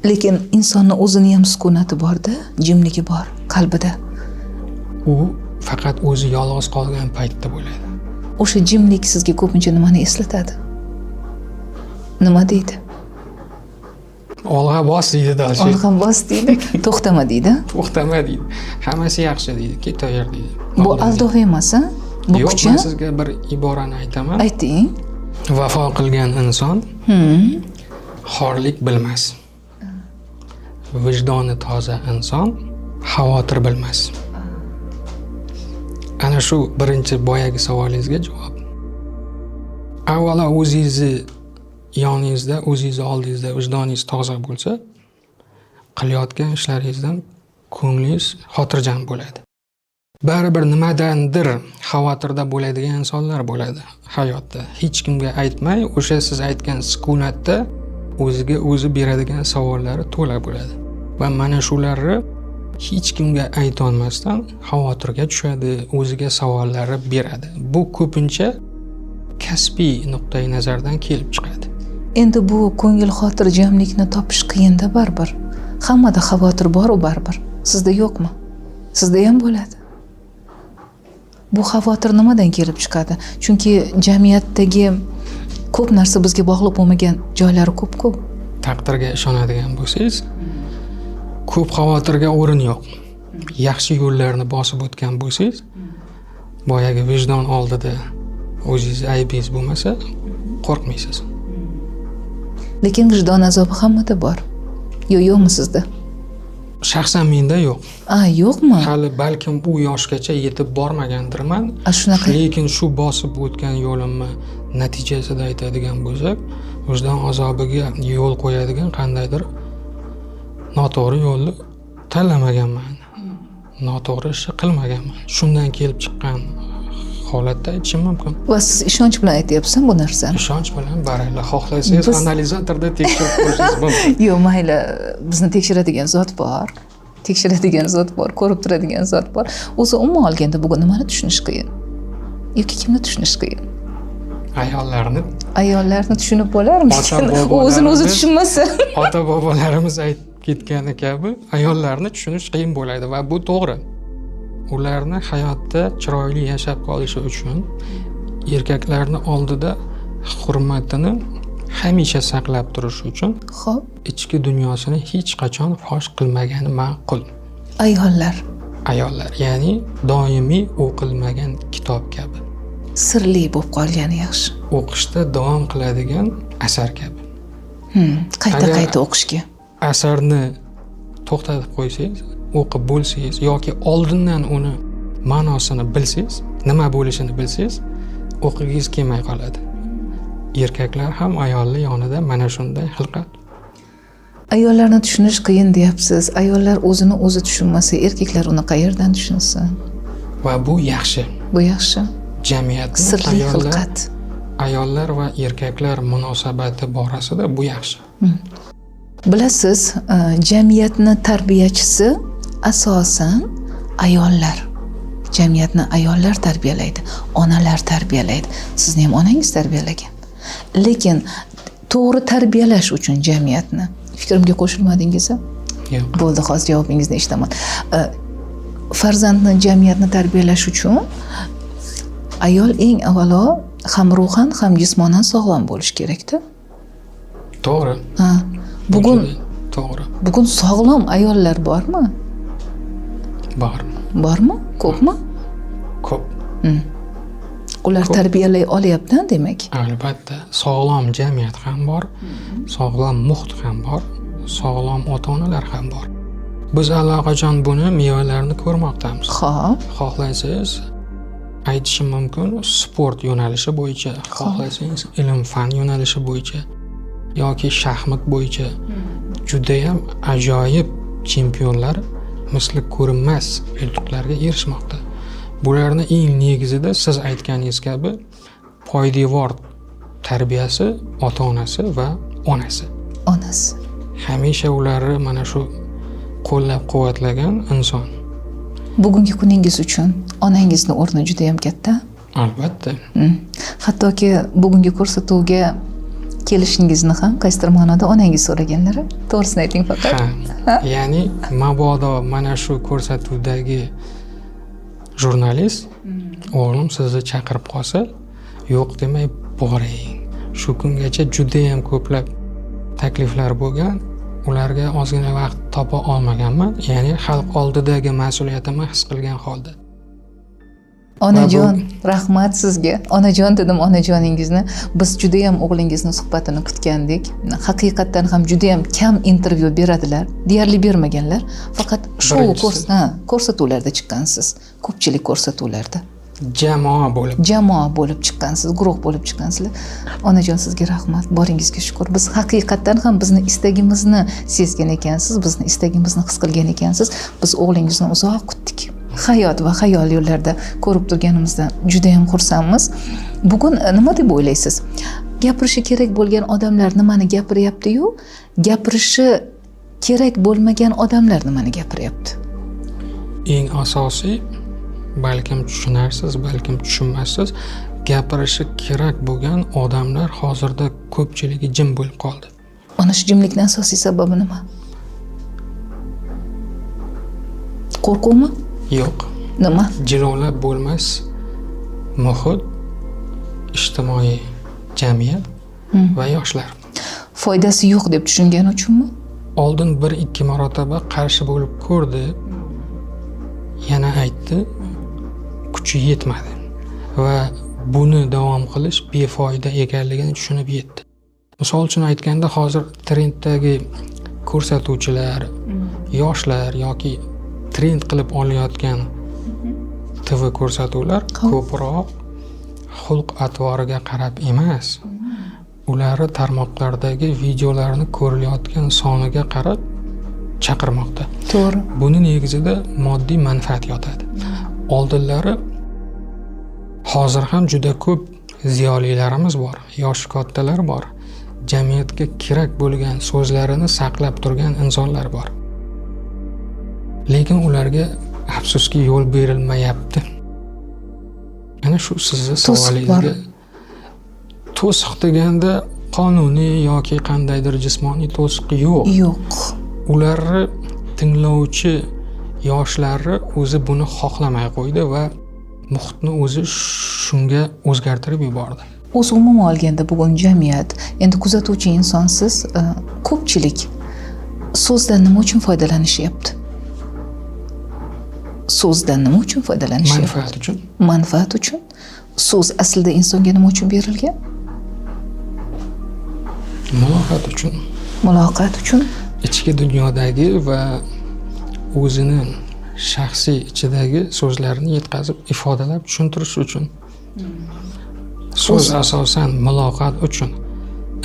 [SPEAKER 1] Lekin insonni o'zini ham sukunati borda, jimligi bor qalbida.
[SPEAKER 2] U faqat o'zi yolg'iz qolgan paytda bo'ladi.
[SPEAKER 1] O'sha jimlik sizga ko'pincha nimani eslatadi, nima deydi?
[SPEAKER 2] Olg'a bos deydi дальше.
[SPEAKER 1] Olg'a bos deydi, to'xtama deydi.
[SPEAKER 2] To'xtama deydi, hammasi yaxshi deydi, ketaver deydi.
[SPEAKER 1] Bu
[SPEAKER 2] Oldin
[SPEAKER 1] aldov emas a bu?
[SPEAKER 2] Yo'q.
[SPEAKER 1] Kuch a?
[SPEAKER 2] Man sizga bir iborani aytaman.
[SPEAKER 1] Ayting.
[SPEAKER 2] Vafo qilgan inson xorlik bilmas, vijdoni toza inson xavotir bilmas. Ana shu birinchi boyagi savolingizga javob. Avvalo o'zingizni yoningizda, o'zingizni oldingizda vijdoningiz toza bo'lsa, qilayotgan ishlaringizdan ko'nglingiz xotirjam bo'ladi. Baribir nimadandir xavotirda bo'ladigan insonlar bo'ladi hayotda, hech kimga aytmay, o'sha siz aytgan sukunatda o'ziga o'zi beradigan savollari to'la bo'ladi va mana shularni hech kimga aytolmasdan xavotirga tushadi, o'ziga savollarni beradi. Bu ko'pincha kasbiy nuqtai nazardan kelib chiqadi.
[SPEAKER 1] Endi bu ko'ngil xotirjamlikni topish qiyinda baribir. Hammada xavotir boru baribir. Sizda yo'qmi? Sizda ham bo'ladi. Bu xavotir nimadan kelib chiqadi? Chunki jamiyatdagi ko'p narsa bizga bog'liq bo'lmagan joylari ko'p-ku.
[SPEAKER 2] Taqdirga ishonadigan bo'lsangiz, ko'p xavotirga o'rin yo'q. Yaxshi yo'llarni bosib o'tgan bo'lsangiz, boyagi vijdon oldida o'zingiz aybingiz bo'lmasa, qo'rqmaysiz.
[SPEAKER 1] Lekin vijdon azobi hammada bor. Yo, yo'qmi sizda?
[SPEAKER 2] Shaxsan menda yo'q.
[SPEAKER 1] A, yo'qmi?
[SPEAKER 2] Hali balkim u yoshgacha yetib bormagandirman.
[SPEAKER 1] A, shunaqa.
[SPEAKER 2] Lekin shu bosib o'tgan yo'limni natijasida aytadigan bo'lsak, vijdon azobiga yo'l qo'yadigan qandaydir noto'g'ri yo'lni tanlamaganman. Noto'g'ri ishni qilmaganman. Shundan kelib chiqqan holatda aytishim mumkin.
[SPEAKER 1] Va siz ishonch bilan aytyapsiz bu narsani.
[SPEAKER 2] Ishonch bilan, baralla, xohlasangiz analizatorda tekshirib ko'rishingiz mumkin.
[SPEAKER 1] Yo'q, mayli, bizni tekshiradigan zot bor. Tekshiradigan zot bor, ko'rib turadigan zot bor. O'zi umuman olganda bugun nimani tushunish qiyin? Yoki kimni tushunish qiyin?
[SPEAKER 2] Ayollarni.
[SPEAKER 1] Ayollarni tushunib bo'larmikin? U o'zini o'zi tushunmasa.
[SPEAKER 2] Ota bobolarimiz aytib ketgani kabi, ayollarni tushunish qiyin bo'ladi va bu to'g'ri. Ularni hayotda chiroyli yashab qolishi uchun erkaklarni oldida hurmatini hamisha saqlab turish uchun ichki dunyosini hech qachon fosh qilmagani ma'qul.
[SPEAKER 1] Ayollar.
[SPEAKER 2] Ayollar, ya'ni doimiy o'qilmagan kitob kabi.
[SPEAKER 1] Sirli bo'lib qolgani yaxshi.
[SPEAKER 2] O'qishda davom qiladigan asar kabi.
[SPEAKER 1] Qayta-qayta o'qishga.
[SPEAKER 2] Asarni to'xtatib qo'ysangiz, o'qib bo'lsangiz yoki oldindan uni ma'nosini bilsangiz, nima bo'lishini bilsangiz, o'qigingiz kelmay qoladi. Erkaklar ham ayollar yonida mana shunday xilqat.
[SPEAKER 1] Ayollarni tushunish qiyin deyapsiz. Ayollar o'zini o'zi tushunmasa, erkaklar uni qayerdan tushunsin?
[SPEAKER 2] Va bu yaxshi.
[SPEAKER 1] Bu yaxshi.
[SPEAKER 2] Jamiyatni
[SPEAKER 1] sirli xilqat.
[SPEAKER 2] Ayollar va erkaklar munosabati borasida bu yaxshi.
[SPEAKER 1] Bilasiz, jamiyatni tarbiyachisi asosan ayollar. Jamiyatni ayollar tarbiyalaydi, onalar tarbiyalaydi. Sizni ham onangiz tarbiyalagan. Lekin to'g'ri tarbiyalash uchun jamiyatni, fikrimga qo'shilmadingiz-a?
[SPEAKER 2] Yo'q.
[SPEAKER 1] Bo'ldi, hozir javobingizni eshitaman. Farzandni, jamiyatni tarbiyalash uchun ayol eng avvalo ham ruhan, ham jismonan sog'lom bo'lishi kerak-da.
[SPEAKER 2] To'g'ri.
[SPEAKER 1] Ha. Bugun
[SPEAKER 2] to'g'ri.
[SPEAKER 1] Bugun sog'lom ayollar bormi?
[SPEAKER 2] Bor.
[SPEAKER 1] Bormi? Ko'pmi?
[SPEAKER 2] Ko'p.
[SPEAKER 1] Ular tarbiyalay olyapti, demak.
[SPEAKER 2] Albatta, sog'lom jamiyat ham bor, sog'lom muhit ham bor, sog'lom ota-onalar ham bor. Biz allaqachon buni mevalarini ko'rmoqdamiz. Xohlasangiz aytishim mumkin, sport yo'nalishi bo'yicha, xohlasangiz ilm-fan yo'nalishi bo'yicha yoki shaxmat bo'yicha judayam ajoyib chempionlar misli ko'rinmas yutuqlarga erishmoqda. Bularni eng negizida siz aytganingiz kabi poydevor tarbiyasi, ota-onasi va onasi.
[SPEAKER 1] Onasi.
[SPEAKER 2] Hamisha ularni mana shu qo'llab-quvvatlagan inson.
[SPEAKER 1] Bugungi kuningiz uchun onangizni o'rni juda ham katta.
[SPEAKER 2] Albatta.
[SPEAKER 1] Hattoki bugungi ko'rsatuvga kelishingizni ham qaysidir ma'noda onangiz so'raganlar. To'g'risini ayting faqat.
[SPEAKER 2] Ha. Ya'ni mabodo mana shu ko'rsatuvdagi jurnalist o'g'lim sizni chaqirib qolsa, yo'q demay boring. Shu kungacha juda ham ko'plab takliflar bo'lgan. Ularga ozgina vaqt topa olmaganman. Ya'ni xalq oldidagi mas'uliyatimni his qilgan holda.
[SPEAKER 1] Onajon, rahmat sizga. Onajon dedim, onajoningizni. Biz juda ham o'g'lingizni suhbatini kutgandik. Haqiqatdan ham juda ham kam intervyu beradilar. Deyarli bermaganlar. Faqat shou ko'rsatuvlarda chiqqansiz. Ko'pchilik ko'rsatuvlarda.
[SPEAKER 2] Jamoa bo'lib.
[SPEAKER 1] Jamoa bo'lib chiqqansiz, guruh bo'lib chiqqansizlar. Onajon, sizga rahmat. Boringizga shukur. Biz haqiqatdan ham bizni istagimizni sezgan ekansiz, bizni istagimizni his qilgan ekansiz. Biz o'g'lingizni uzoq kutdik. Hayot va xayol yo'llarida ko'rib turganimizdan juda ham xursandmiz. Bugun nima deb o'ylaysiz? Gapirishi kerak bo'lgan odamlar nimani gapiryapti-yu, gapirishi kerak bo'lmagan odamlar nimani gapiryapti?
[SPEAKER 2] Eng asosiy, balkim tushunarsiz, balkim tushunmassiz, gapirishi kerak bo'lgan odamlar hozirda ko'pchiligi jim bo'lib qoldi.
[SPEAKER 1] Ana shu jimlikning asosiy sababi nima? Qo'rquvmi?
[SPEAKER 2] Yo'q.
[SPEAKER 1] Nima?
[SPEAKER 2] Jilovlab bo'lmas Muhit, ijtimoiy jamiyat va yoshlar.
[SPEAKER 1] Foydasi yo'q deb tushungani uchunmi?
[SPEAKER 2] Oldin 1-2 marotaba qarshi bo'lib ko'rdi, yana aytdi, kuchi yetmadi va buni davom qilish befoyda ekanligini tushunib yetdi. Misol uchun aytganda, hozir trenddagi ko'rsatuvchilar, yoshlar yoki trend qilib olayotgan TV ko'rsatuvlar ko'proq xulq atvoriga qarab emas, ularni tarmoqlardagi videolarni ko'rilayotgan soniga qarab chaqirmoqda.
[SPEAKER 1] To'g'ri.
[SPEAKER 2] Buni negizida moddiy manfaat yotadi. Oldinlari, hozir ham juda ko'p ziyolilarimiz bor, yoshi kattalar bor, jamiyatga kerak bo'lgan so'zlarini saqlab turgan insonlar bor. Lekin ularga afsuski yo'l berilmayapti. Ana shu sizni
[SPEAKER 1] To'siq bor.
[SPEAKER 2] savolingizga, to'siq deganda qonuniy yoki qandaydir jismoniy to'siq yo'q.
[SPEAKER 1] Yo'q.
[SPEAKER 2] Ularni tinglovchi yoshlarni o'zi buni xohlamay qo'ydi va muhitni o'zi shunga o'zgartirib yubordi.
[SPEAKER 1] O'zi umuman olganda bugun jamiyat, endi kuzatuvchi insonsiz, ko'pchilik so'zdan nima uchun foydalanishyapti? So'zdan nima uchun foydalanishyapti?
[SPEAKER 2] Manfaat uchun.
[SPEAKER 1] Manfaat uchun. So'z aslida insonga nima uchun berilgan?
[SPEAKER 2] Muloqot uchun.
[SPEAKER 1] Muloqot uchun.
[SPEAKER 2] Ichki dunyodagi va o'zini shaxsiy ichidagi so'zlarni yetkazib, ifodalab tushuntirish uchun. So'z asosan muloqot uchun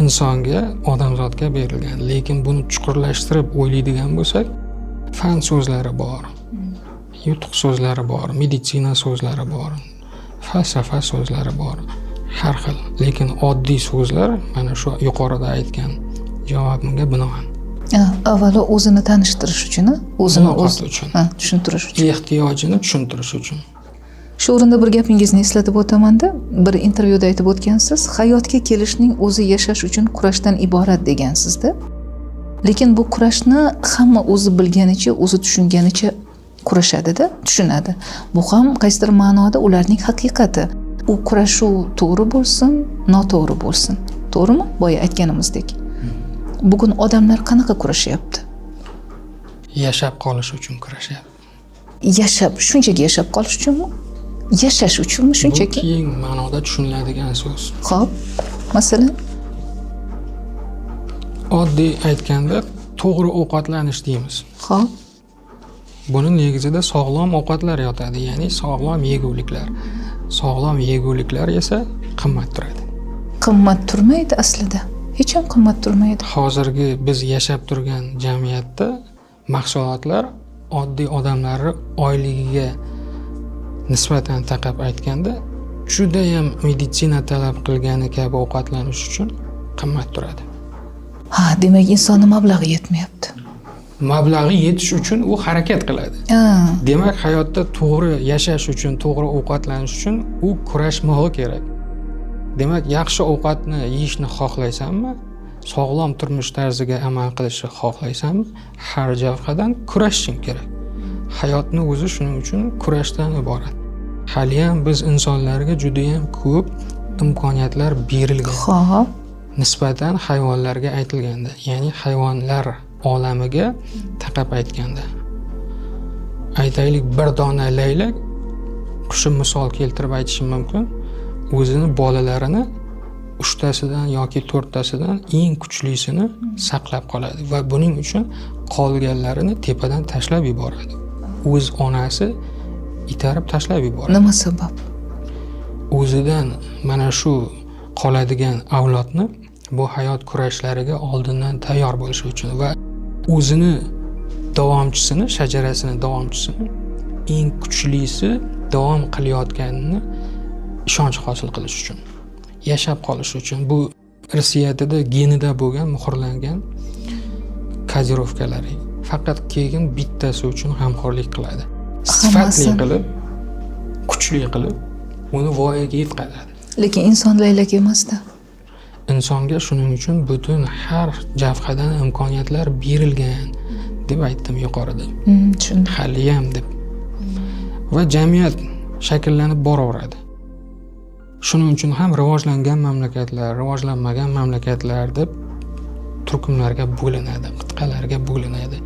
[SPEAKER 2] insonga, odamzodga berilgan. Lekin buni chuqurlashtirib o'ylaydigan bo'lsak, fan so'zlari bor, yutuq so'zlari bor, meditsina so'zlari bor, falsafa so'zlari bor, har xil. Lekin oddiy so'zlar mana shu yuqorida aytgan javobimga binoan.
[SPEAKER 1] Avvalo o'zini tanishtirish uchun, a? O'zini
[SPEAKER 2] Muloqot uchun.
[SPEAKER 1] Ha, tushuntirish uchun.
[SPEAKER 2] Ehtiyojini tushuntirish uchun.
[SPEAKER 1] Shu o'rinda bir gapingizni eslatib o'tamanda, bir intervyuda aytib o'tgansiz, hayotga kelishning o'zi yashash uchun kurashdan iborat degansizda. Lekin bu kurashni hamma o'zi bilganicha, o'zi tushunganicha kurashadida, tushunadi. Bu ham qaysidir ma'noda ularning haqiqati. U kurashuv to'g'ri bo'lsin, noto'g'ri bo'lsin. To'g'rimi? Boya aytganimizdek. Bugun odamlar qanaqa kurashyapti?
[SPEAKER 2] Yashab qolish uchun kurashyapti.
[SPEAKER 1] Yashab, shunchaki yashab qolish uchunmi? Yashash uchunmi
[SPEAKER 2] Bu
[SPEAKER 1] shunchaki?
[SPEAKER 2] keng ma'noda tushuniladigan so'z.
[SPEAKER 1] Xo'p, masalan,
[SPEAKER 2] Oddiy aytganda, to'g'ri ovqatlanish deymiz. Buni negizida sog'lom ovqatlar yotadi, ya'ni sog'lom yeguliklar. Sog'lom yeguliklar esa qimmat turadi.
[SPEAKER 1] Qimmat turmaydi aslida. Hech ham qimmat turmaydi.
[SPEAKER 2] Hozirgi biz yashab turgan jamiyatda mahsulotlar oddiy odamlarni oyligiga nisbatan taqab aytganda, judayam meditsina talab qilgani kabi ovqatlanish uchun qimmat turadi.
[SPEAKER 1] Ha, demak, insonni mablag'i yetmayapti.
[SPEAKER 2] Mablag'i yetish uchun u harakat qiladi. Demak, hayotda to'g'ri yashash uchun, to'g'ri ovqatlanish uchun u kurashmog'i kerak. Demak, yaxshi ovqatni yeyishni xohlaysanmi, sog'lom turmush tarziga amal qilishni xohlaysanmi, har jabhadan kurashishing kerak. Hayotni o'zi shuning uchun kurashdan iborat. Haliyam biz insonlarga judayam ko'p imkoniyatlar berilgan. Nisbatan hayvonlarga aytilganda, ya'ni hayvonlar olamiga taqab aytganda, aytaylik, bir dona laylak qushi misol keltirib aytishim mumkin, o'zini bolalarini uchtasidan yoki to'rttasidan eng kuchlisini saqlab qoladi va buning uchun qolganlarini tepadan tashlab yuboradi, o'z onasi itarib tashlab yuboradi.
[SPEAKER 1] Nima sabab?
[SPEAKER 2] O'zidan mana shu qoladigan avlodni bu hayot kurashlariga oldindan tayyor bo'lishi uchun va o'zini davomchisini, shajarasini davomchisini eng kuchlisi davom qilayotganini ishonch hosil qilish uchun, yashab qolish uchun. Bu irsiyatida, genida bo'lgan, muhrlangan kodirovkalari. Faqat keyin bittasi uchun g'amxo'rlik qiladi, sifatli qilib, kuchli qilib uni voyaga yetkazadi.
[SPEAKER 1] Lekin inson laylak emasda.
[SPEAKER 2] Insonga shuning uchun butun har jabhadan imkoniyatlar berilgan deb aytdim yuqorida.
[SPEAKER 1] Tushundim.
[SPEAKER 2] Haliyam deb. Va jamiyat shakllanib boraveradi. Shuning uchun ham rivojlangan mamlakatlar, rivojlanmagan mamlakatlar deb turkumlarga bo'linadi, qit'alarga bo'linadi.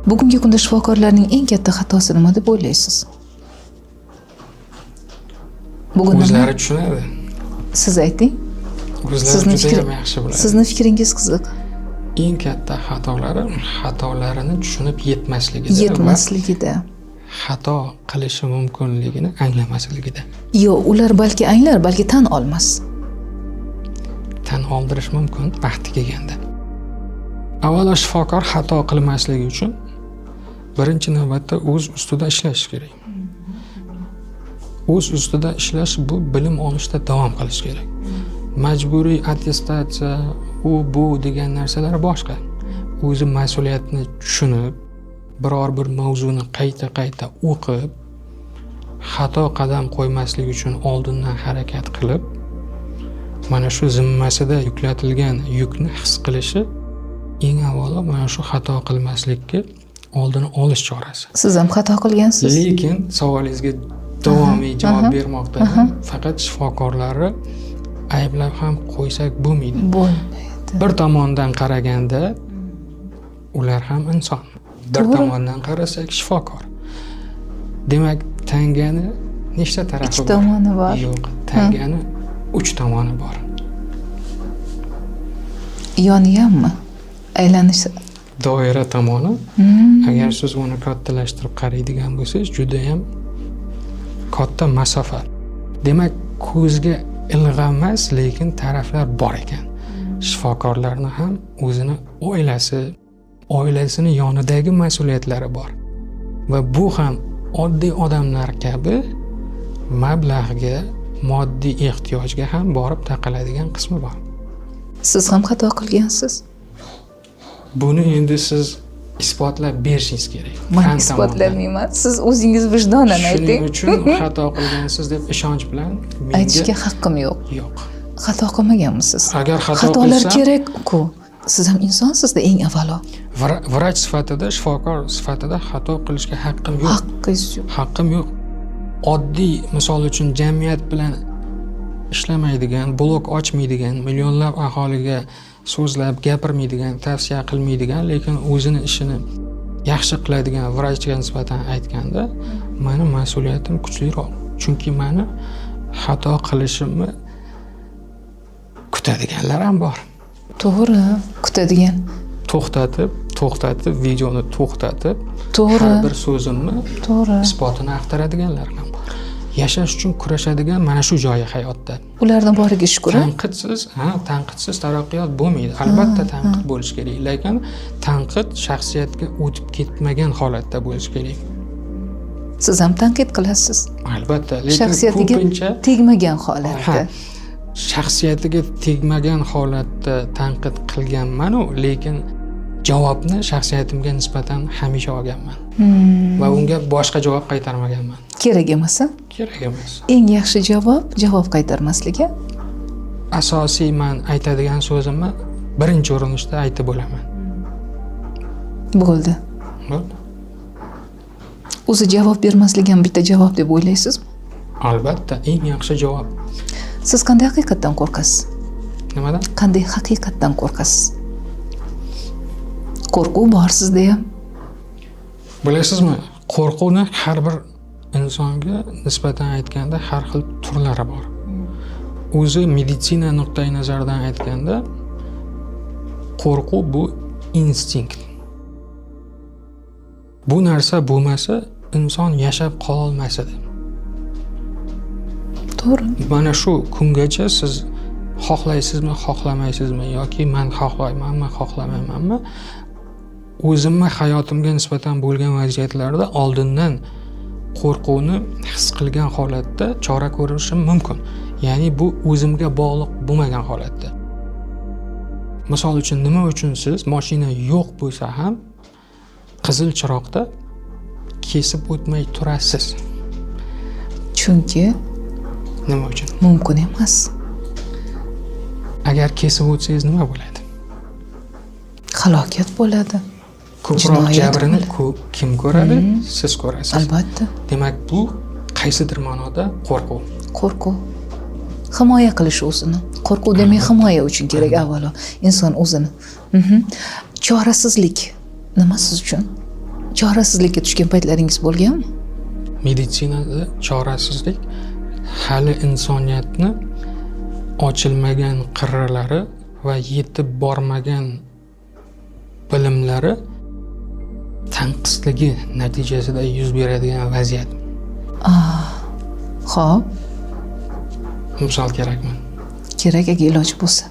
[SPEAKER 1] Bugungi kunda shifokorlarning eng katta xatosi nima deb o'ylaysiz? Bugun nima?
[SPEAKER 2] O'zlari tushunadi.
[SPEAKER 1] Siz ayting.
[SPEAKER 2] O'zlari
[SPEAKER 1] Sizni
[SPEAKER 2] juda
[SPEAKER 1] fikri-
[SPEAKER 2] ham yaxshi biladi.
[SPEAKER 1] Sizni fikringiz qiziq.
[SPEAKER 2] Eng katta xatolari xatolarini tushunib yetmasligida va
[SPEAKER 1] Yetmasligida.
[SPEAKER 2] xato qilishi mumkinligini anglamasligida.
[SPEAKER 1] Yo'q, ular balki anglar, balki tan olmas.
[SPEAKER 2] Tan oldirish mumkin vaqti kelganda. Avvalo shifokor xato qilmasligi uchun birinchi navbatda o'z ustida ishlashi kerak. O'z ustida ishlash bu bilim olishda davom qilish kerak. Majburiy attestatsiya, u bu degan narsalar boshqa. O'zi mas'uliyatni tushunib, biror bir mavzuni qayta-qayta o'qib, xato qadam qo'ymaslik uchun oldindan harakat qilib, mana shu zimmasida yuklatilgan yukni his qilishi eng avvalo mana shu xato qilmaslikka oldini olish chorasi.
[SPEAKER 1] Siz ham xato qilgansiz.
[SPEAKER 2] Lekin savolingizga davomiy javob bermoqdaman. Faqat shifokorlarni ayblab ham qo'ysak bo'lmaydi.
[SPEAKER 1] Bo'lmaydi.
[SPEAKER 2] Bir tomondan qaraganda ular ham inson. Bir tomondan qarasak shifokor. Demak, tangani nechta tarafi
[SPEAKER 1] Ikki
[SPEAKER 2] bor?
[SPEAKER 1] tomoni bor.
[SPEAKER 2] Yo'q, tangani uch tomoni bor.
[SPEAKER 1] Yoniyammi? Aylanish
[SPEAKER 2] Doira tomoni, agar siz uni kattalashtirib qaraydigan bo'lsangiz, juda ham katta masofa. Demak, ko'zga ilg'amas, lekin taraflar bor ekan. Shifokorlarni ham o'zini oilasi, oilasini yonidagi mas'uliyatlari bor. Va bu ham oddiy odamlar kabi mablag'ga, moddiy ehtiyojga ham borib taqaladigan qismi bor.
[SPEAKER 1] Siz ham xato qilgansiz.
[SPEAKER 2] Buni endi siz isbotlab berishingiz kerak.
[SPEAKER 1] Man
[SPEAKER 2] Fan tomondan.
[SPEAKER 1] isbotlamayman. Siz o'zingiz vijdonan
[SPEAKER 2] Shuning
[SPEAKER 1] ayting.
[SPEAKER 2] uchun xato qilgansiz deb ishonch bilan menga
[SPEAKER 1] Aytishga haqqim yo'q.
[SPEAKER 2] Yo'q.
[SPEAKER 1] Xato qilmaganmisiz?
[SPEAKER 2] Agar xato
[SPEAKER 1] Xatolar
[SPEAKER 2] qilsam,
[SPEAKER 1] kerak-ku. Siz ham insonsizda eng avvalo.
[SPEAKER 2] Vrach sifatida, shifokor sifatida xato qilishga haqqim yo'q.
[SPEAKER 1] Haqqingiz yo'q.
[SPEAKER 2] Haqqim yo'q. Oddiy, misol uchun, jamiyat bilan ishlamaydigan, blog ochmaydigan, millionlab aholiga so'zlab gapirmaydigan, tavsiya qilmaydigan, lekin o'zini ishini yaxshi qiladigan vrachga nisbatan aytganda, mani mas'uliyatim kuchliroq. Chunki mani xato qilishimni kutadiganlar ham bor.
[SPEAKER 1] To'g'ri, kutadigan.
[SPEAKER 2] To'xtatib, to'xtatib, videoni to'xtatib,
[SPEAKER 1] To'g'ri.
[SPEAKER 2] har bir so'zimni isbotini axtaradiganlar ham bor. Yashash uchun kurashadigan mana shu joyi hayotda.
[SPEAKER 1] Ularni boriga shukur. A?
[SPEAKER 2] Tanqidsiz, ha, tanqidsiz taraqqiyot bo'lmaydi. Albatta tanqid bo'lishi kerak, lekin tanqid shaxsiyatga o'tib ketmagan holatda bo'lishi kerak.
[SPEAKER 1] Siz ham tanqid qilasiz.
[SPEAKER 2] Albatta, lekin
[SPEAKER 1] Shaxsiyatiga
[SPEAKER 2] ko'pincha
[SPEAKER 1] tegmagan holatda.
[SPEAKER 2] Ha, shaxsiyatiga tegmagan holatda tanqid qilganman-u, lekin javobni shaxsiyatimga nisbatan hamisha olganman. Va unga boshqa javob qaytarmaganman.
[SPEAKER 1] Kerak emas, a?
[SPEAKER 2] Kerak emas.
[SPEAKER 1] Eng yaxshi javob javob qaytarmasligi.
[SPEAKER 2] Asosiy man aytadigan so'zimni birinchi urinishda aytib bo'laman.
[SPEAKER 1] Bo'ldi.
[SPEAKER 2] Bo'ldi.
[SPEAKER 1] O'zi javob bermaslik ham bitta javob deb o'ylaysizmi?
[SPEAKER 2] Albatta, eng yaxshi javob.
[SPEAKER 1] Siz qanday haqiqatdan qo'rqasiz?
[SPEAKER 2] Nimadan?
[SPEAKER 1] Qanday haqiqatdan qo'rqasiz? Qo'rquv bor sizda ham.
[SPEAKER 2] Bilasizmi, qo'rquvni har bir insonga nisbatan aytganda har xil turlari bor. O'zi meditsina nuqtai nazaridan aytganda, qo'rquv bu instinkt. Bu narsa bo'lmasa, inson yashab qololmas edi.
[SPEAKER 1] To'g'ri.
[SPEAKER 2] Mana shu kungacha siz xohlaysizmi, xohlamaysizmi yoki man xohlaymanmi, xohlamaymanmi, o'zimni hayotimga nisbatan bo'lgan vaziyatlarda oldindan qo'rquvni his qilgan holatda chora ko'rishim mumkin. Ya'ni bu o'zimga bog'liq bo'lmagan holatda. Misol uchun, nima uchun siz mashina yo'q bo'lsa ham qizil chiroqda kesib o'tmay turasiz?
[SPEAKER 1] Chunki
[SPEAKER 2] Nima uchun?
[SPEAKER 1] mumkin emas.
[SPEAKER 2] Agar kesib o'tsangiz nima bo'ladi?
[SPEAKER 1] Halokat bo'ladi.
[SPEAKER 2] Ko'proq
[SPEAKER 1] Jinoyat
[SPEAKER 2] jabrini
[SPEAKER 1] bo'ladi.
[SPEAKER 2] kim ko'radi? Siz ko'rasiz.
[SPEAKER 1] Albatta.
[SPEAKER 2] Demak, bu Qaysidir ma'noda qo'rquv.
[SPEAKER 1] Qo'rquv. Himoya qilish o'zini. Qo'rquv demak himoya uchun kerak avvalo inson o'zini. Chorasizlik nima siz uchun? Chorasizlikka tushgan paytlaringiz bo'lganmi?
[SPEAKER 2] Meditsinada chorasizlik hali insoniyatni ochilmagan qirralari va yetib bormagan bilimlari tanqisligi natijasida yuz beradigan vaziyat.
[SPEAKER 1] Xo'p,
[SPEAKER 2] Misol kerakmi?
[SPEAKER 1] Kerak agar iloji bo'lsa.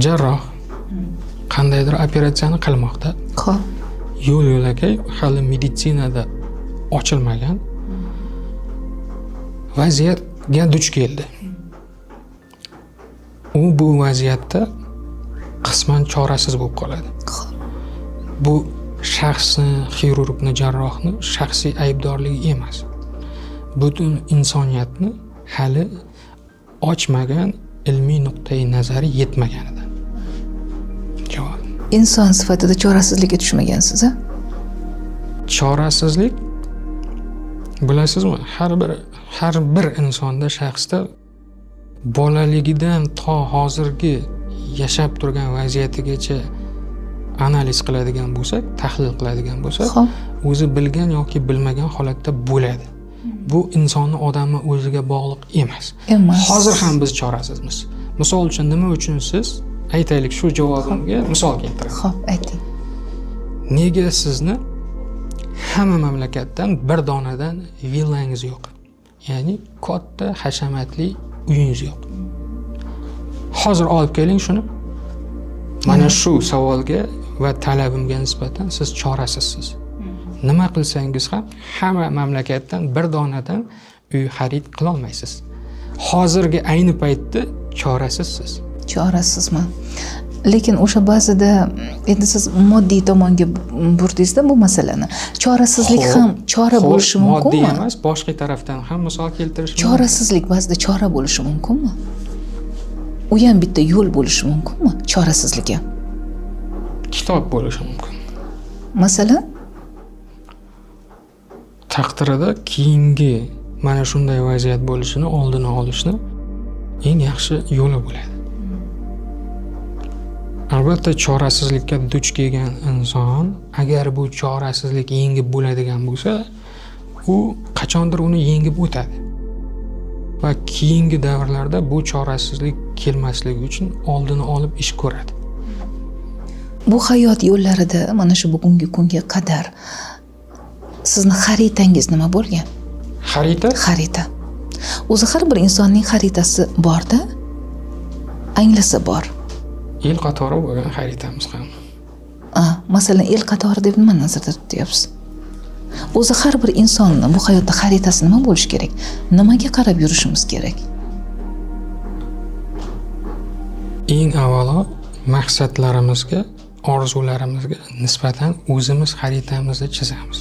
[SPEAKER 2] Jarroh qandaydir operatsiyani qilmoqda.
[SPEAKER 1] Xo'p.
[SPEAKER 2] Yo'l yo'lakay hali meditsinada ochilmagan vaziyatga duch keldi. U bu vaziyatda qisman chorasiz bo'lib qoladi.
[SPEAKER 1] Xo'p.
[SPEAKER 2] Bu shaxsni, xirurgni, jarrohni shaxsiy aybdorligi emas. Butun insoniyatni hali ochmagan ilmiy nuqtai nazari yetmaganidan. Javob.
[SPEAKER 1] Inson sifatida chorasizlikka tushmagansiz, a?
[SPEAKER 2] Chorasizlik, bilasizmi, har bir insonda, shaxsda bolaligidan to hozirgi yashab turgan vaziyatigacha analiz qiladigan bo'lsak, tahlil qiladigan bo'lsak, o'zi bilgan yoki bilmagan holatda bo'ladi. Bu insonni, odamni o'ziga bog'liq emas.
[SPEAKER 1] Emas.
[SPEAKER 2] Hozir ham biz chorasizmiz. Misol uchun, nima uchun siz, aytaylik, shu javobimga misol keltiraman.
[SPEAKER 1] Xo'p, ayting.
[SPEAKER 2] Nega sizni hamma mamlakatdan bir donadan villangiz yo'q? Ya'ni katta hashamatli uyingiz yo'q. Hozir olib keling shuni. Mana shu savolga va talabimga nisbatan siz chorasizsiz. Nima qilsangiz ham hamma mamlakatdan bir donadan uy xarid qilolmaysiz. Hozirgi ayni paytda chorasizsiz.
[SPEAKER 1] Chorasizman. Lekin o'sha ba'zida endi siz moddiy tomonga burdingizda bu masalani. Chorasizlik ham chora bo'lishi
[SPEAKER 2] Moddiy
[SPEAKER 1] mumkinmi?
[SPEAKER 2] emas, boshqa tarafdan ham misol keltirish mumkin.
[SPEAKER 1] Chorasizlik ba'zida chora bo'lishi mumkinmi? U ham bitta yo'l bo'lishi mumkinmi? Chorasizlik ham.
[SPEAKER 2] Kitob bo'lishi mumkin.
[SPEAKER 1] Masalan,
[SPEAKER 2] Taqdirida keyingi mana shunday vaziyat bo'lishini oldini olishni eng yaxshi yo'li bo'ladi. Albatta, chorasizlikka duch kelgan inson, agar bu chorasizlik yengib bo'ladigan bo'lsa, u qachondir uni yengib o'tadi. Va keyingi davrlarda bu chorasizlik kelmasligi uchun oldini olib ish ko'radi.
[SPEAKER 1] Bu hayot yo'llarida mana shu bugungi kunga qadar sizni xaritangiz nima bo'lgan?
[SPEAKER 2] Xarita?
[SPEAKER 1] Xarita. O'zi har bir insonning xaritasi borda, anglasa bor.
[SPEAKER 2] El qatori bo'lgan xaritamiz ham.
[SPEAKER 1] Masalan, el qatori deb nima nazarda tutyapsiz? O'zi har bir insonni bu hayotda xaritasi nima bo'lishi kerak? Nimaga qarab yurishimiz kerak?
[SPEAKER 2] Eng avvalo maqsadlarimizga, orzularimizga nisbatan o'zimiz xaritamizni chizamiz.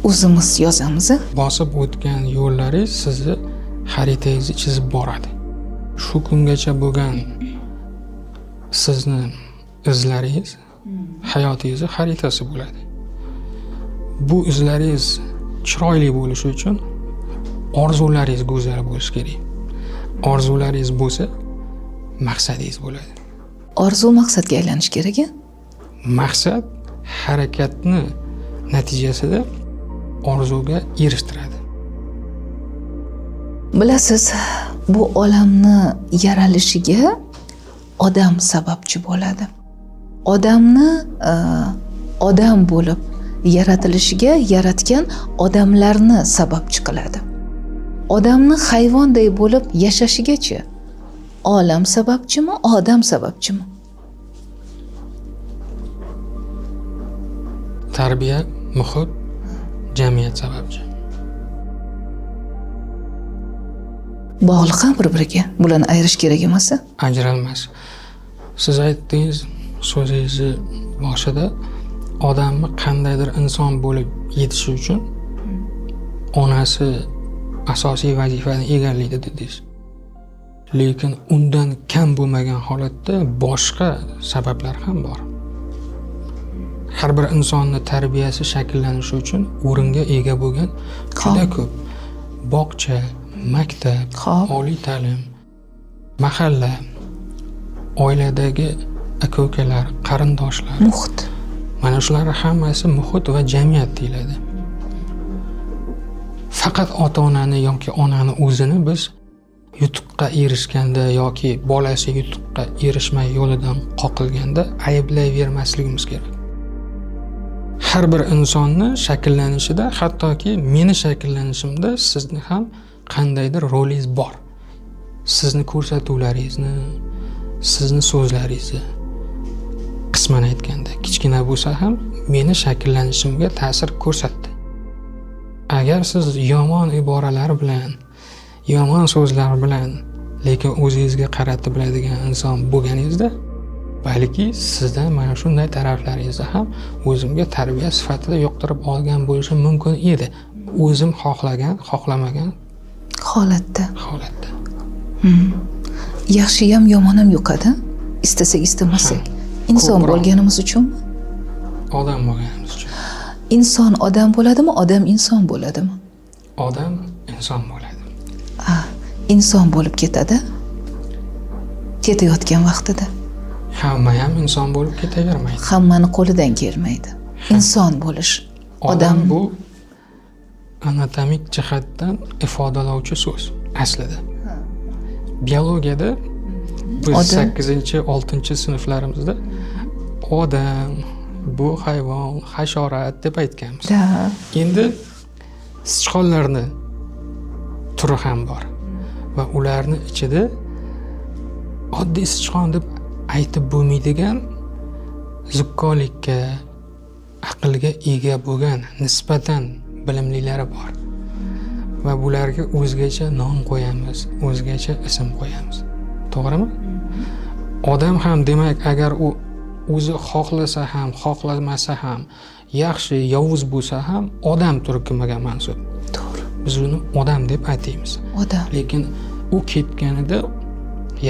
[SPEAKER 1] O'zimiz yozamiz, a?
[SPEAKER 2] Bosib o'tgan yo'llaringiz sizni xaritangizni chizib boradi. Shu kungacha bo'lgan sizni izlaringiz hayotingizni xaritasi bo'ladi. Bu izlaringiz chiroyli bo'lishi uchun orzularingiz go'zal bo'lishi kerak. Orzularingiz bo'lsa, maqsadingiz bo'ladi.
[SPEAKER 1] Orzu maqsadga aylanishi kerak, a?
[SPEAKER 2] Maqsad harakatni natijasida orzuga erishtiradi.
[SPEAKER 1] Bilasiz, bu olamni yaralishiga odam sababchi bo'ladi. Odamni odam bo'lib yaratilishiga yaratgan odamlarni sababchi qiladi. Odamni hayvonday bo'lib yashashigacha olam sababchimi, odam sababchimi?
[SPEAKER 2] Tarbiya, muhit, jamiyat sababchi.
[SPEAKER 1] Bog'liq ham bir-biriga. Bularni ayirish kerak emas.
[SPEAKER 2] Ajralmas. Siz aytdingiz so'zingizni boshida, odamni qandaydir inson bo'lib yetishi uchun onasi asosiy vazifani egallaydi dedingiz. Lekin undan kam bo'lmagan holatda boshqa sabablar ham bor. Har bir insonni tarbiyasi shakllanishi uchun o'ringa ega bo'lgan juda ko'p. Bog'cha, maktab, oliy ta'lim, mahalla, oiladagi aka-ukalar, qarindoshlar,
[SPEAKER 1] muhit.
[SPEAKER 2] Mana shular hammasi muhit va jamiyat deyiladi. Faqat ota-onani yoki onani o'zini biz yutuqqa erishganda yoki bolasi yutuqqa erishmay yo'lidan qoqilganda ayblayvermasligimiz kerak. Har bir insonni shakllanishida, hattoki meni shakllanishimda sizni ham qandaydir rolingiz bor. Sizni ko'rsatuvlaringizni, sizni so'zlaringizni qisman aytganda kichkina bo'lsa ham meni shakllanishimga ta'sir ko'rsatdi. Agar siz yomon iboralar bilan, yomon so'zlar bilan, lekin o'zingizga qaratib biladigan inson bo'lganingizda, balki sizdan mana shunday taraflaringizni ham o'zimga tarbiya sifatida yuqtirib olgan bo'lishim mumkin edi. O'zim xohlagan, xohlamagan
[SPEAKER 1] holatda.
[SPEAKER 2] Holatda.
[SPEAKER 1] Yaxshi ham, yomon ham yuqadi. Istasak, istamasak. Inson bo'lganimiz uchunmi?
[SPEAKER 2] Odam bo'lganimiz uchun.
[SPEAKER 1] Inson odam bo'ladimi, odam inson bo'ladimi?
[SPEAKER 2] Odam inson bo'ladi.
[SPEAKER 1] Inson bo'lib ketadi. Ketayotgan vaqtida.
[SPEAKER 2] Hamma ham inson bo'lib ketavermaydi.
[SPEAKER 1] Hammani qo'lidan kelmaydi. Inson bo'lish.
[SPEAKER 2] Odam bu anatomik jihatdan ifodalovchi so'z aslida. Biologiyada biz 8-, 6 sinflarimizda odam bu hayvon, hasharot deb aytganmiz. Endi sichqonlarni turi ham bor va ularni ichida oddiy sichqon deb aytib bo'lmaydigan zukkolikka, aqlga ega bo'lgan nisbatan bilimlilari bor. Va bularga o'zgacha nom qo'yamiz, o'zgacha ism qo'yamiz. To'g'rimi? Odam ham demak, agar u o'zi xohlasa ham, xohlamasa ham, yaxshi, yovuz bo'lsa ham odam turkumiga mansub.
[SPEAKER 1] To'g'ri.
[SPEAKER 2] Biz uni odam deb ataymiz.
[SPEAKER 1] Odam.
[SPEAKER 2] Lekin u ketganida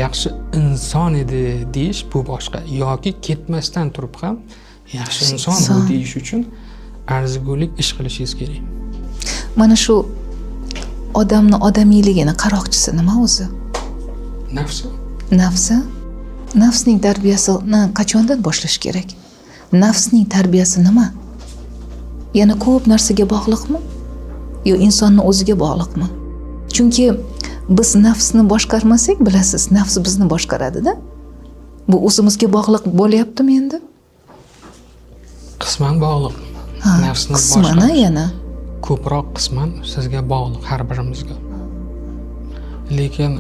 [SPEAKER 2] yaxshi inson edi deyish bu boshqa, yoki ketmasdan turib ham yaxshi inson bu deyish uchun arzigulik ish qilishingiz kerak.
[SPEAKER 1] Mana shu odamni odamiyligini qaroqchisi nima o'zi?
[SPEAKER 2] Nafsi.
[SPEAKER 1] Nafsi? Nafsning tarbiyasini qachondan boshlash kerak? Nafsning tarbiyasi nima? Yana ko'p narsaga bog'liqmi? Yo insonni o'ziga bog'liqmi? Chunki biz nafsni boshqarmasak, bilasiz, nafs bizni boshqaradida. Bu o'zimizga bog'liq bo'lyaptimi endi?
[SPEAKER 2] Qisman bog'liq. Nafsni
[SPEAKER 1] qisman yana.
[SPEAKER 2] Ko'proq qisman sizga bog'liq, har birimizga. Lekin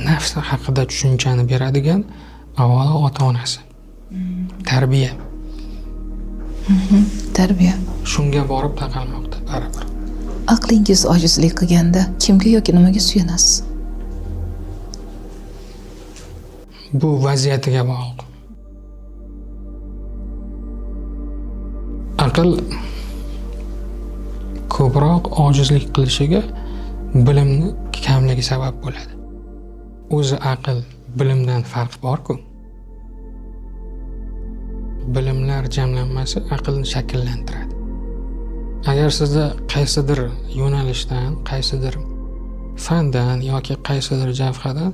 [SPEAKER 2] nafs haqida tushunchani beradigan avvalo ota-onasi. Tarbiya.
[SPEAKER 1] Tarbiya.
[SPEAKER 2] Shunga borib taqalmoqda baribir.
[SPEAKER 1] Aqlingiz ojizlik qilganda kimga yoki nimaga suyanasiz?
[SPEAKER 2] Bu vaziyatiga bog'liq. Aql ko'proq ojizlik qilishiga bilimni kamligi sabab bo'ladi. O'zi aql bilimdan farq bor-ku. Bilimlar jamlanmasi aqlni shakllantiradi. Agar sizda qaysidir yo'nalishdan, qaysidir fandan yoki qaysidir javhadan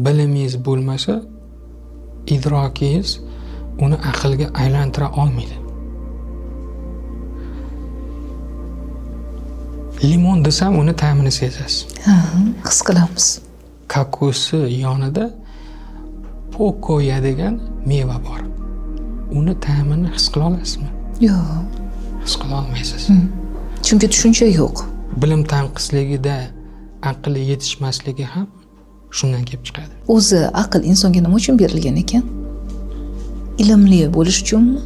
[SPEAKER 2] bilimingiz bo'lmasa, idrokingiz uni aqlga aylantira olmaydi. Limon desam uni ta'mini sezasiz.
[SPEAKER 1] Ha, his qilamiz.
[SPEAKER 2] Kokosi yonida pokoya degan meva bor. Uni ta'mini his qila olasizmi?
[SPEAKER 1] Yo'q.
[SPEAKER 2] His qila olmaysiz.
[SPEAKER 1] Chunki tushuncha yo'q.
[SPEAKER 2] Bilim tanqisligida aql yetishmasligi ham shundan kelib chiqadi.
[SPEAKER 1] O'zi aql insonga nima uchun berilgan ekan? Ilmli bo'lish uchunmi?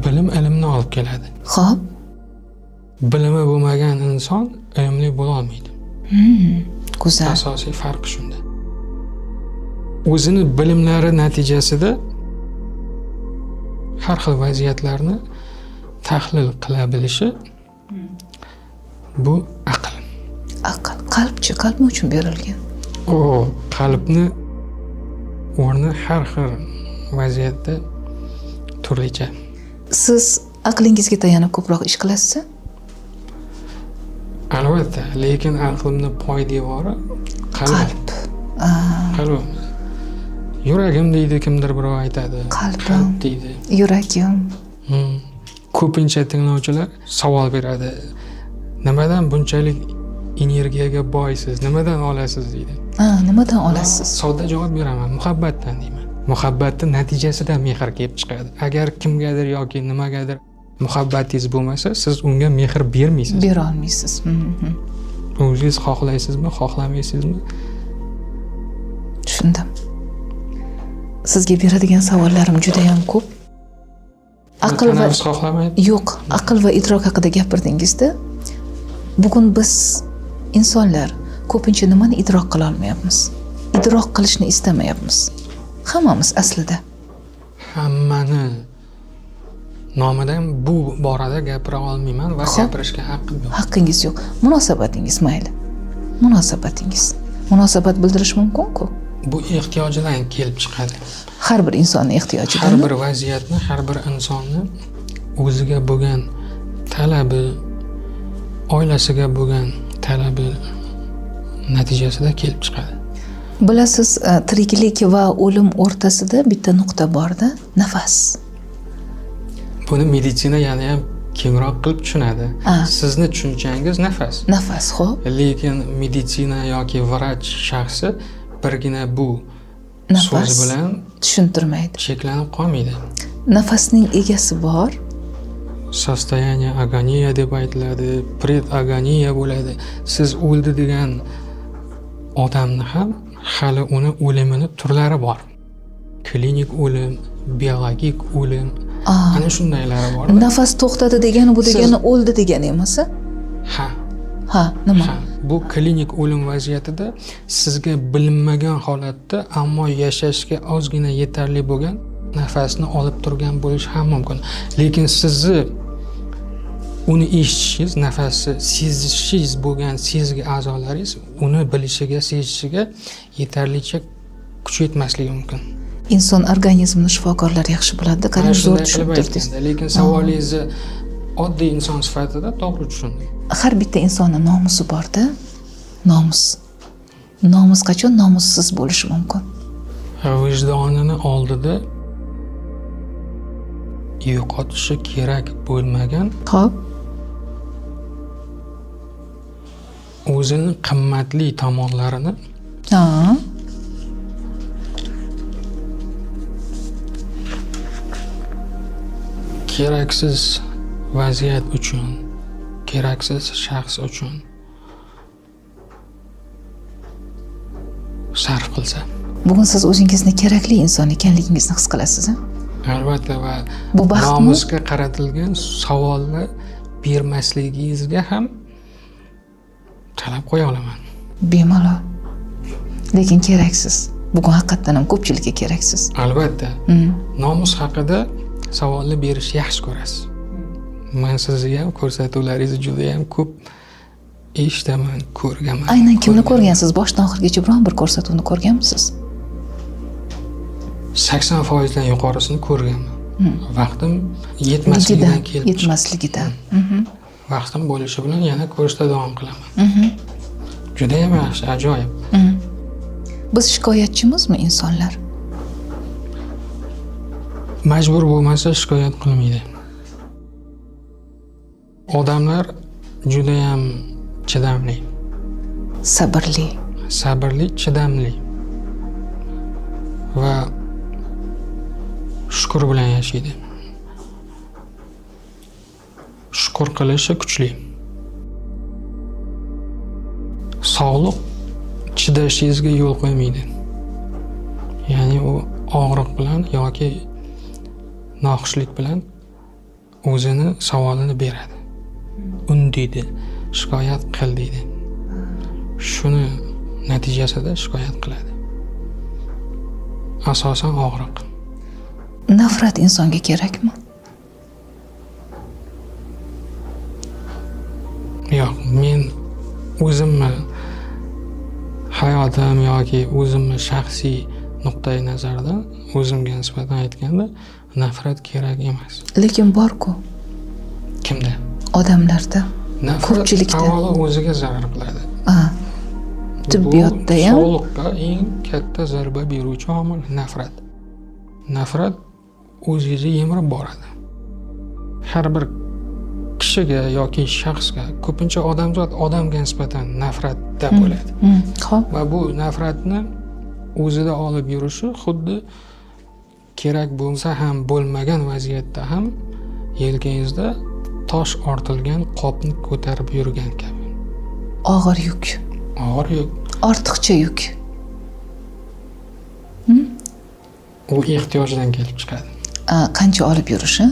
[SPEAKER 2] Bilim ilmni olib keladi.
[SPEAKER 1] Xo'p.
[SPEAKER 2] Bilimi bo'lmagan inson ilmli bo'la olmaydi.
[SPEAKER 1] Go'zal.
[SPEAKER 2] Asosiy farq shunda. O'zini bilimlari natijasida har xil vaziyatlarni tahlil qila bilishi bu aql.
[SPEAKER 1] Aql. Qalbchi, qalb nima uchun berilgan?
[SPEAKER 2] O, qalbni o'rni har xil vaziyatda turlicha.
[SPEAKER 1] Siz aqlingizga tayanib ko'proq ish qilasiz?
[SPEAKER 2] Albatta, lekin aqlimni poydevori qalb.
[SPEAKER 1] Qalb.
[SPEAKER 2] Qalbim. Yuragim deydi, kimdir birov aytadi.
[SPEAKER 1] Qalbim.
[SPEAKER 2] Qalb deydi.
[SPEAKER 1] Yuragim.
[SPEAKER 2] Ko'pincha tinglovchilar savol beradi. Nimadan bunchalik energiyaga boysiz? Nimadan olasiz deydi.
[SPEAKER 1] Ha, nimadan olasiz?
[SPEAKER 2] Sodda javob beraman, muhabbatdan deyman. Muhabbatning natijasida mehr kelib chiqadi. Agar kimgadir yoki nimagadir muhabbatingiz bo'lmasa, siz unga mehr bermaysiz.
[SPEAKER 1] Bera olmaysiz.
[SPEAKER 2] O'zingiz xohlaysizmi, xohlamaysizmi?
[SPEAKER 1] Tushundim. Sizga beradigan savollarim juda ham ko'p. Aql va
[SPEAKER 2] Tanaffus xohlamaydi.
[SPEAKER 1] Yo'q, aql va idrok haqida gapirdingizda. Bugun biz insonlar ko'pincha nimani idrok qila olmayapmiz? Idrok qilishni istamayapmiz. Hammamiz aslida.
[SPEAKER 2] Hammani nomidan bu borada gapira olmayman va gapirishga haqqim yo'q.
[SPEAKER 1] Haqqingiz yo'q. Munosabatingiz mayli. Munosabatingiz. Munosabat bildirish mumkin-ku.
[SPEAKER 2] Bu ehtiyojidan kelib chiqadi.
[SPEAKER 1] Har bir insonning ehtiyojidan.
[SPEAKER 2] Har bir vaziyatni, har bir insonni o'ziga bo'lgan talabi, oilasiga bo'lgan talabi natijasida kelib chiqadi.
[SPEAKER 1] Bilasiz, tiriklik va o'lim o'rtasida bitta nuqta borda, nafas.
[SPEAKER 2] Buni meditsina yana ham kengroq qilib tushunadi. Sizni tushunchangiz nafas.
[SPEAKER 1] Nafas, xo'p.
[SPEAKER 2] Lekin meditsina yoki vrach shaxsi birgina bu
[SPEAKER 1] Nafas
[SPEAKER 2] so'z bilan
[SPEAKER 1] tushuntirmaydi.
[SPEAKER 2] cheklanib qolmaydi.
[SPEAKER 1] Nafasning egasi bor.
[SPEAKER 2] Состояние агония deb aytiladi, предагония bo'ladi. Siz o'ldi degan odamni ham hali uni o'limini turlari bor. Klinik o'lim, biologik o'lim, ana shundaylari bor.
[SPEAKER 1] Nafas to'xtadi degani bu degani o'ldi degani emas, a?
[SPEAKER 2] Ha.
[SPEAKER 1] Ha, nima?
[SPEAKER 2] Ha, bu klinik o'lim vaziyatida sizga bilinmagan holatda, ammo yashashga ozgina yetarli bo'lgan nafasni olib turgan bo'lishi ham mumkin. Lekin sizni uni eshitishingiz, nafasni sezishingiz bo'lgan sezgi a'zolaringiz uni bilishiga, sezishiga yetarlicha kuch yetmasligi mumkin.
[SPEAKER 1] Inson organizmini shifokorlar yaxshi biladi.
[SPEAKER 2] Mana
[SPEAKER 1] Qarang, zo'r
[SPEAKER 2] shunday qilib
[SPEAKER 1] tushuntirdingiz.
[SPEAKER 2] aytganda, lekin savolingizni oddiy inson sifatida to'g'ri tushundim.
[SPEAKER 1] Har bitta insonni nomusi borda. Nomus. Nomus qachon nomussiz bo'lishi mumkin?
[SPEAKER 2] Vijdonini oldida yo'qotishi kerak bo'lmagan o'zini qimmatli tomonlarini keraksiz vaziyat uchun, keraksiz shaxs uchun sarf qilsa.
[SPEAKER 1] Bugun siz o'zingizni kerakli inson ekanligingizni his qilasiz, a?
[SPEAKER 2] Albatta, va
[SPEAKER 1] Bu baxtmi?
[SPEAKER 2] nomusga qaratilgan savolni bermasligingizga ham talab qo'ya olaman.
[SPEAKER 1] Bemalol. Lekin keraksiz. Bugun haqiqatdan ham ko'pchilikka keraksiz.
[SPEAKER 2] Albatta. Nomus haqida savolni berishni yaxshi ko'rasiz. Men sizni ham ko'rsatuvlaringizni juda ham ko'p eshitaman, ko'rganman.
[SPEAKER 1] Aynan kimni ko'rgansiz? Boshdan oxirigacha biron bir ko'rsatuvni ko'rganmisiz?
[SPEAKER 2] 80% dan yuqorisini ko'rganman. Vaqtim yetmasligidan kelib chiqdi.
[SPEAKER 1] Yetmasligidan.
[SPEAKER 2] Vaqtim bo'lishi bilan yana ko'rishda davom qilaman. Juda ham yaxshi, ajoyib.
[SPEAKER 1] Biz shikoyatchimizmi insonlar?
[SPEAKER 2] Majbur bo'lmasa shikoyat qilmaydi. Odamlar juda ham chidamli.
[SPEAKER 1] Sabrli.
[SPEAKER 2] Sabrli, chidamli. Va shukur bilan yashaydi. Shukur qilishi kuchli. Sog'liq chidashingizga yo'l qo'ymaydi. Ya'ni u og'riq bilan yoki noxushlik bilan o'zini savolini beradi. Undaydi, shikoyat qil deydi. Shuni natijasida shikoyat qiladi. Asosan og'riq.
[SPEAKER 1] Nafrat insonga kerakmi?
[SPEAKER 2] Yo'q, men o'zimni hayotim yoki o'zimni shaxsiy Nuqtai nazardan o'zimga nisbatan aytganda nafrat kerak emas.
[SPEAKER 1] Lekin bor-ku.
[SPEAKER 2] Kimda?
[SPEAKER 1] Odamlarda.
[SPEAKER 2] Nafrat
[SPEAKER 1] Ko'pchilikda.
[SPEAKER 2] avvalo o'ziga zarar qiladi.
[SPEAKER 1] Tibbiyotda ham
[SPEAKER 2] sog'liqqa eng katta zarba beruvchi omil nafrat. Nafrat o'zingizni yemirib boradi. Har bir kishiga yoki shaxsga, ko'pincha odamzod odamga nisbatan nafratda bo'ladi.
[SPEAKER 1] Xo'p.
[SPEAKER 2] Va bu nafratni o'zida olib yurishi xuddi kerak bo'lsa ham bo'lmagan vaziyatda ham yelkangizda tosh ortilgan qopni ko'tarib yurgan kabi.
[SPEAKER 1] Og'ir yuk.
[SPEAKER 2] Og'ir yuk.
[SPEAKER 1] Ortiqcha yuk.
[SPEAKER 2] U ehtiyojdan kelib chiqadi.
[SPEAKER 1] Qancha olib yurishi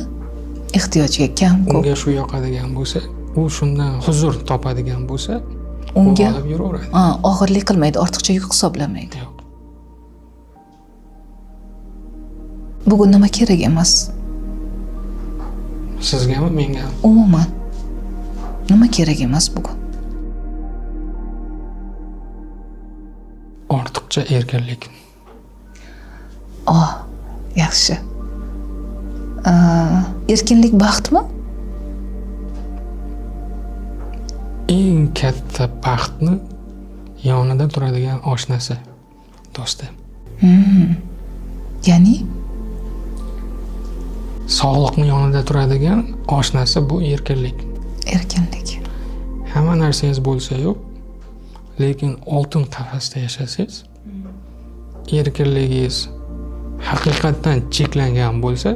[SPEAKER 1] ehtiyojga kam ko'p.
[SPEAKER 2] Unga shu yoqadigan bo'lsa, u shundan huzur topadigan bo'lsa,
[SPEAKER 1] unga
[SPEAKER 2] olib yuraveradi.
[SPEAKER 1] Og'irlik qilmaydi, ortiqcha yuk hisoblamaydi.
[SPEAKER 2] Yo'q.
[SPEAKER 1] Bugun nima kerak emas?
[SPEAKER 2] Sizgami, mengami?
[SPEAKER 1] Umuman. Nima kerak emas bugun?
[SPEAKER 2] Ortiqcha erkinlik.
[SPEAKER 1] Yaxshi. Erkinlik baxtmi?
[SPEAKER 2] Eng katta baxtni yonida turadigan oshnasi, do'sti.
[SPEAKER 1] Ya'ni?
[SPEAKER 2] Sog'liqni yonida turadigan oshnasi bu erkinlik.
[SPEAKER 1] Erkinlik.
[SPEAKER 2] Hamma narsangiz bo'lsa yo'q, lekin oltin qafasda yashasangiz, erkinligingiz haqiqatdan cheklangan bo'lsa,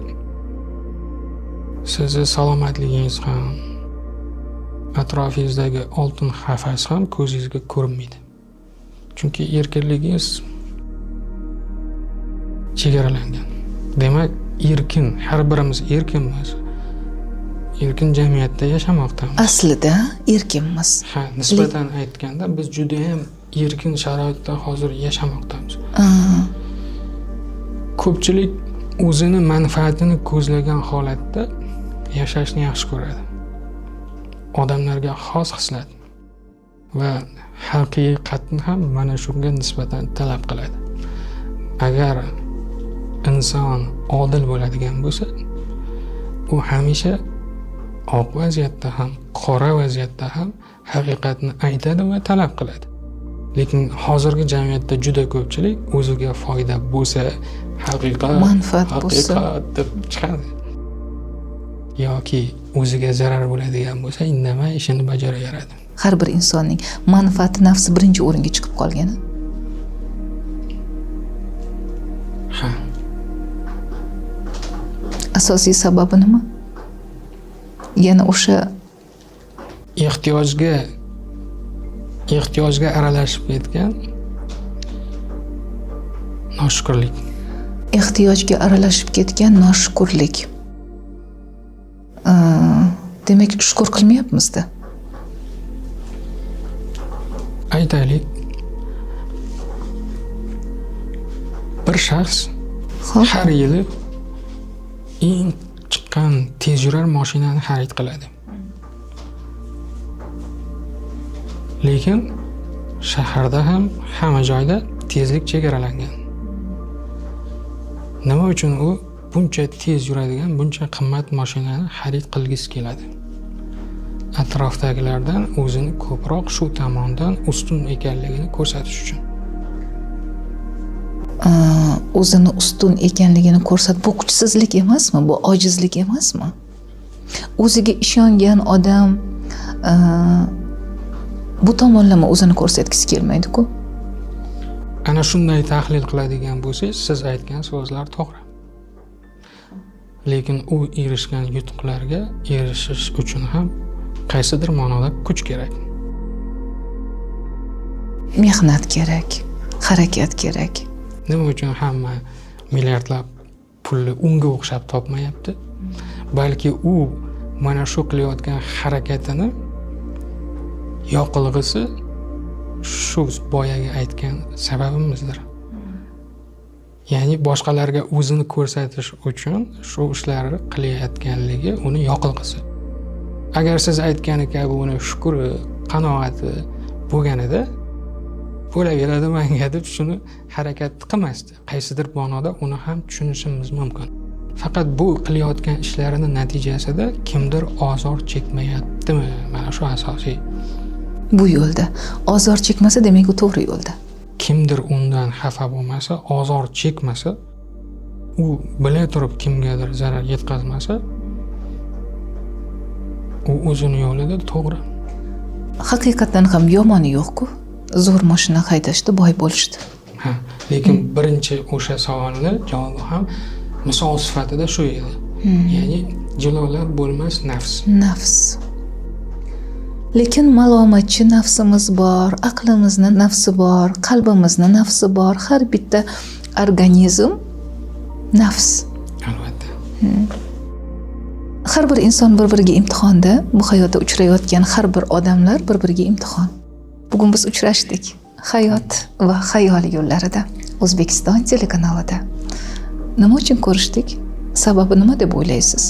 [SPEAKER 2] sizni salomatligingiz ham, atrofingizdagi oltin qafas ham ko'zingizga ko'rinmaydi. Chunki erkinligingiz chegaralangan. Demak, erkin, har birimiz erkinmiz. Erkin jamiyatda yashamoqdamiz.
[SPEAKER 1] Aslida erkinmiz.
[SPEAKER 2] Ha, nisbatan aytganda biz juda ham erkin sharoitda hozir yashamoqdamiz. Ko'pchilik o'zini manfaatini ko'zlagan holatda yashashni yaxshi ko'radi. Odamlarga xos xislat va haqiqatni ham mana shunga nisbatan talab qiladi. Agar inson odil bo'ladigan bo'lsa, u hamisha oq vaziyatda ham, qora vaziyatda ham haqiqatni aytadi va talab qiladi. Lekin hozirgi jamiyatda juda ko'pchilik o'ziga foyda bo'lsa, haqiqat,
[SPEAKER 1] manfaat bo'lsa
[SPEAKER 2] haqiqat deb chiqadi. Yoki o'ziga zarar bo'ladigan bo'lsa, indamay ishini bajaraveradi.
[SPEAKER 1] Har bir insonning manfaati nafsi birinchi o'ringa chiqib qolgan.
[SPEAKER 2] Ha.
[SPEAKER 1] Asosiy sababi nima? Yana o'sha
[SPEAKER 2] ehtiyojga aralashib ketgan noshukrlik.
[SPEAKER 1] Ehtiyojga aralashib ketgan noshukrlik. Demak, shukur qilmayapmiz-da.
[SPEAKER 2] Aytaylik, bir shaxs har yili eng chiqqan tezyurar mashinani xarid qiladi. Lekin shaharda ham hamma joyda tezlik chegaralangan. Nima uchun u buncha tez yuradigan, buncha qimmat mashinani xarid qilgisi keladi? Atrofdagilardan o'zini ko'proq shu tomondan ustun ekanligini ko'rsatish uchun.
[SPEAKER 1] O'zini ustun ekanligini ko'rsat, bu kuchsizlik emasmi? Bu ojizlik emasmi? O'ziga ishongan odam bu tomonlama o'zini ko'rsatgisi kelmaydi-ku.
[SPEAKER 2] Ana shunday tahlil qiladigan bo'lsangiz, siz aytgan so'zlar to'g'ri. Lekin u erishgan yutuqlarga erishish uchun ham qaysidir ma'noda kuch kerak.
[SPEAKER 1] Mehnat kerak, harakat kerak.
[SPEAKER 2] Nima uchun hamma milliardlab pulni unga o'xshab topmayapti? Balki u mana shu qilayotgan harakatini yoqilg'isi shu boyagi aytgan sababimizdir. Ya'ni boshqalarga o'zini ko'rsatish uchun shu ishlarni qilayotganligi uni yoqilg'isi. Agar siz aytgani kabi uni shukri, qanoati bo'lganida Bo'laveradi manga deb shuni harakat qilmasdi. Qaysidir ma'noda uni ham tushunishimiz mumkin. Faqat bu qilayotgan ishlarini natijasida kimdir ozor chekmayaptimi? Mana shu asosiy.
[SPEAKER 1] Bu yo'lda ozor chekmasa, demak u to'g'ri yo'lda.
[SPEAKER 2] Kimdir undan xafa bo'lmasa, ozor chekmasa, u bila turib kimgadir zarar yetkazmasa, u o'zini yo'lida to'g'ri.
[SPEAKER 1] Haqiqatdan ham yomoni yo'q-ku. Zo'r mashina haydashdi, boy bo'lishdi.
[SPEAKER 2] Ha, lekin birinchi o'sha savolni javobi ham misol sifatida shu edi. Ya'ni jilovlab bo'lmas nafs.
[SPEAKER 1] Nafs. Lekin malomatchi nafsimiz bor, aqlimizni nafsi bor, qalbimizni nafsi bor. Har bitta organizm nafs.
[SPEAKER 2] Albatta.
[SPEAKER 1] Har bir inson bir-biriga imtihonda, bu hayotda uchrayotgan har bir odamlar bir-biriga imtihon. Bugun biz uchrashdik Hayot va xayol yo'llarida, O'zbekiston telekanalida. Nima uchun ko'rishdik? Sababi nima deb o'ylaysiz?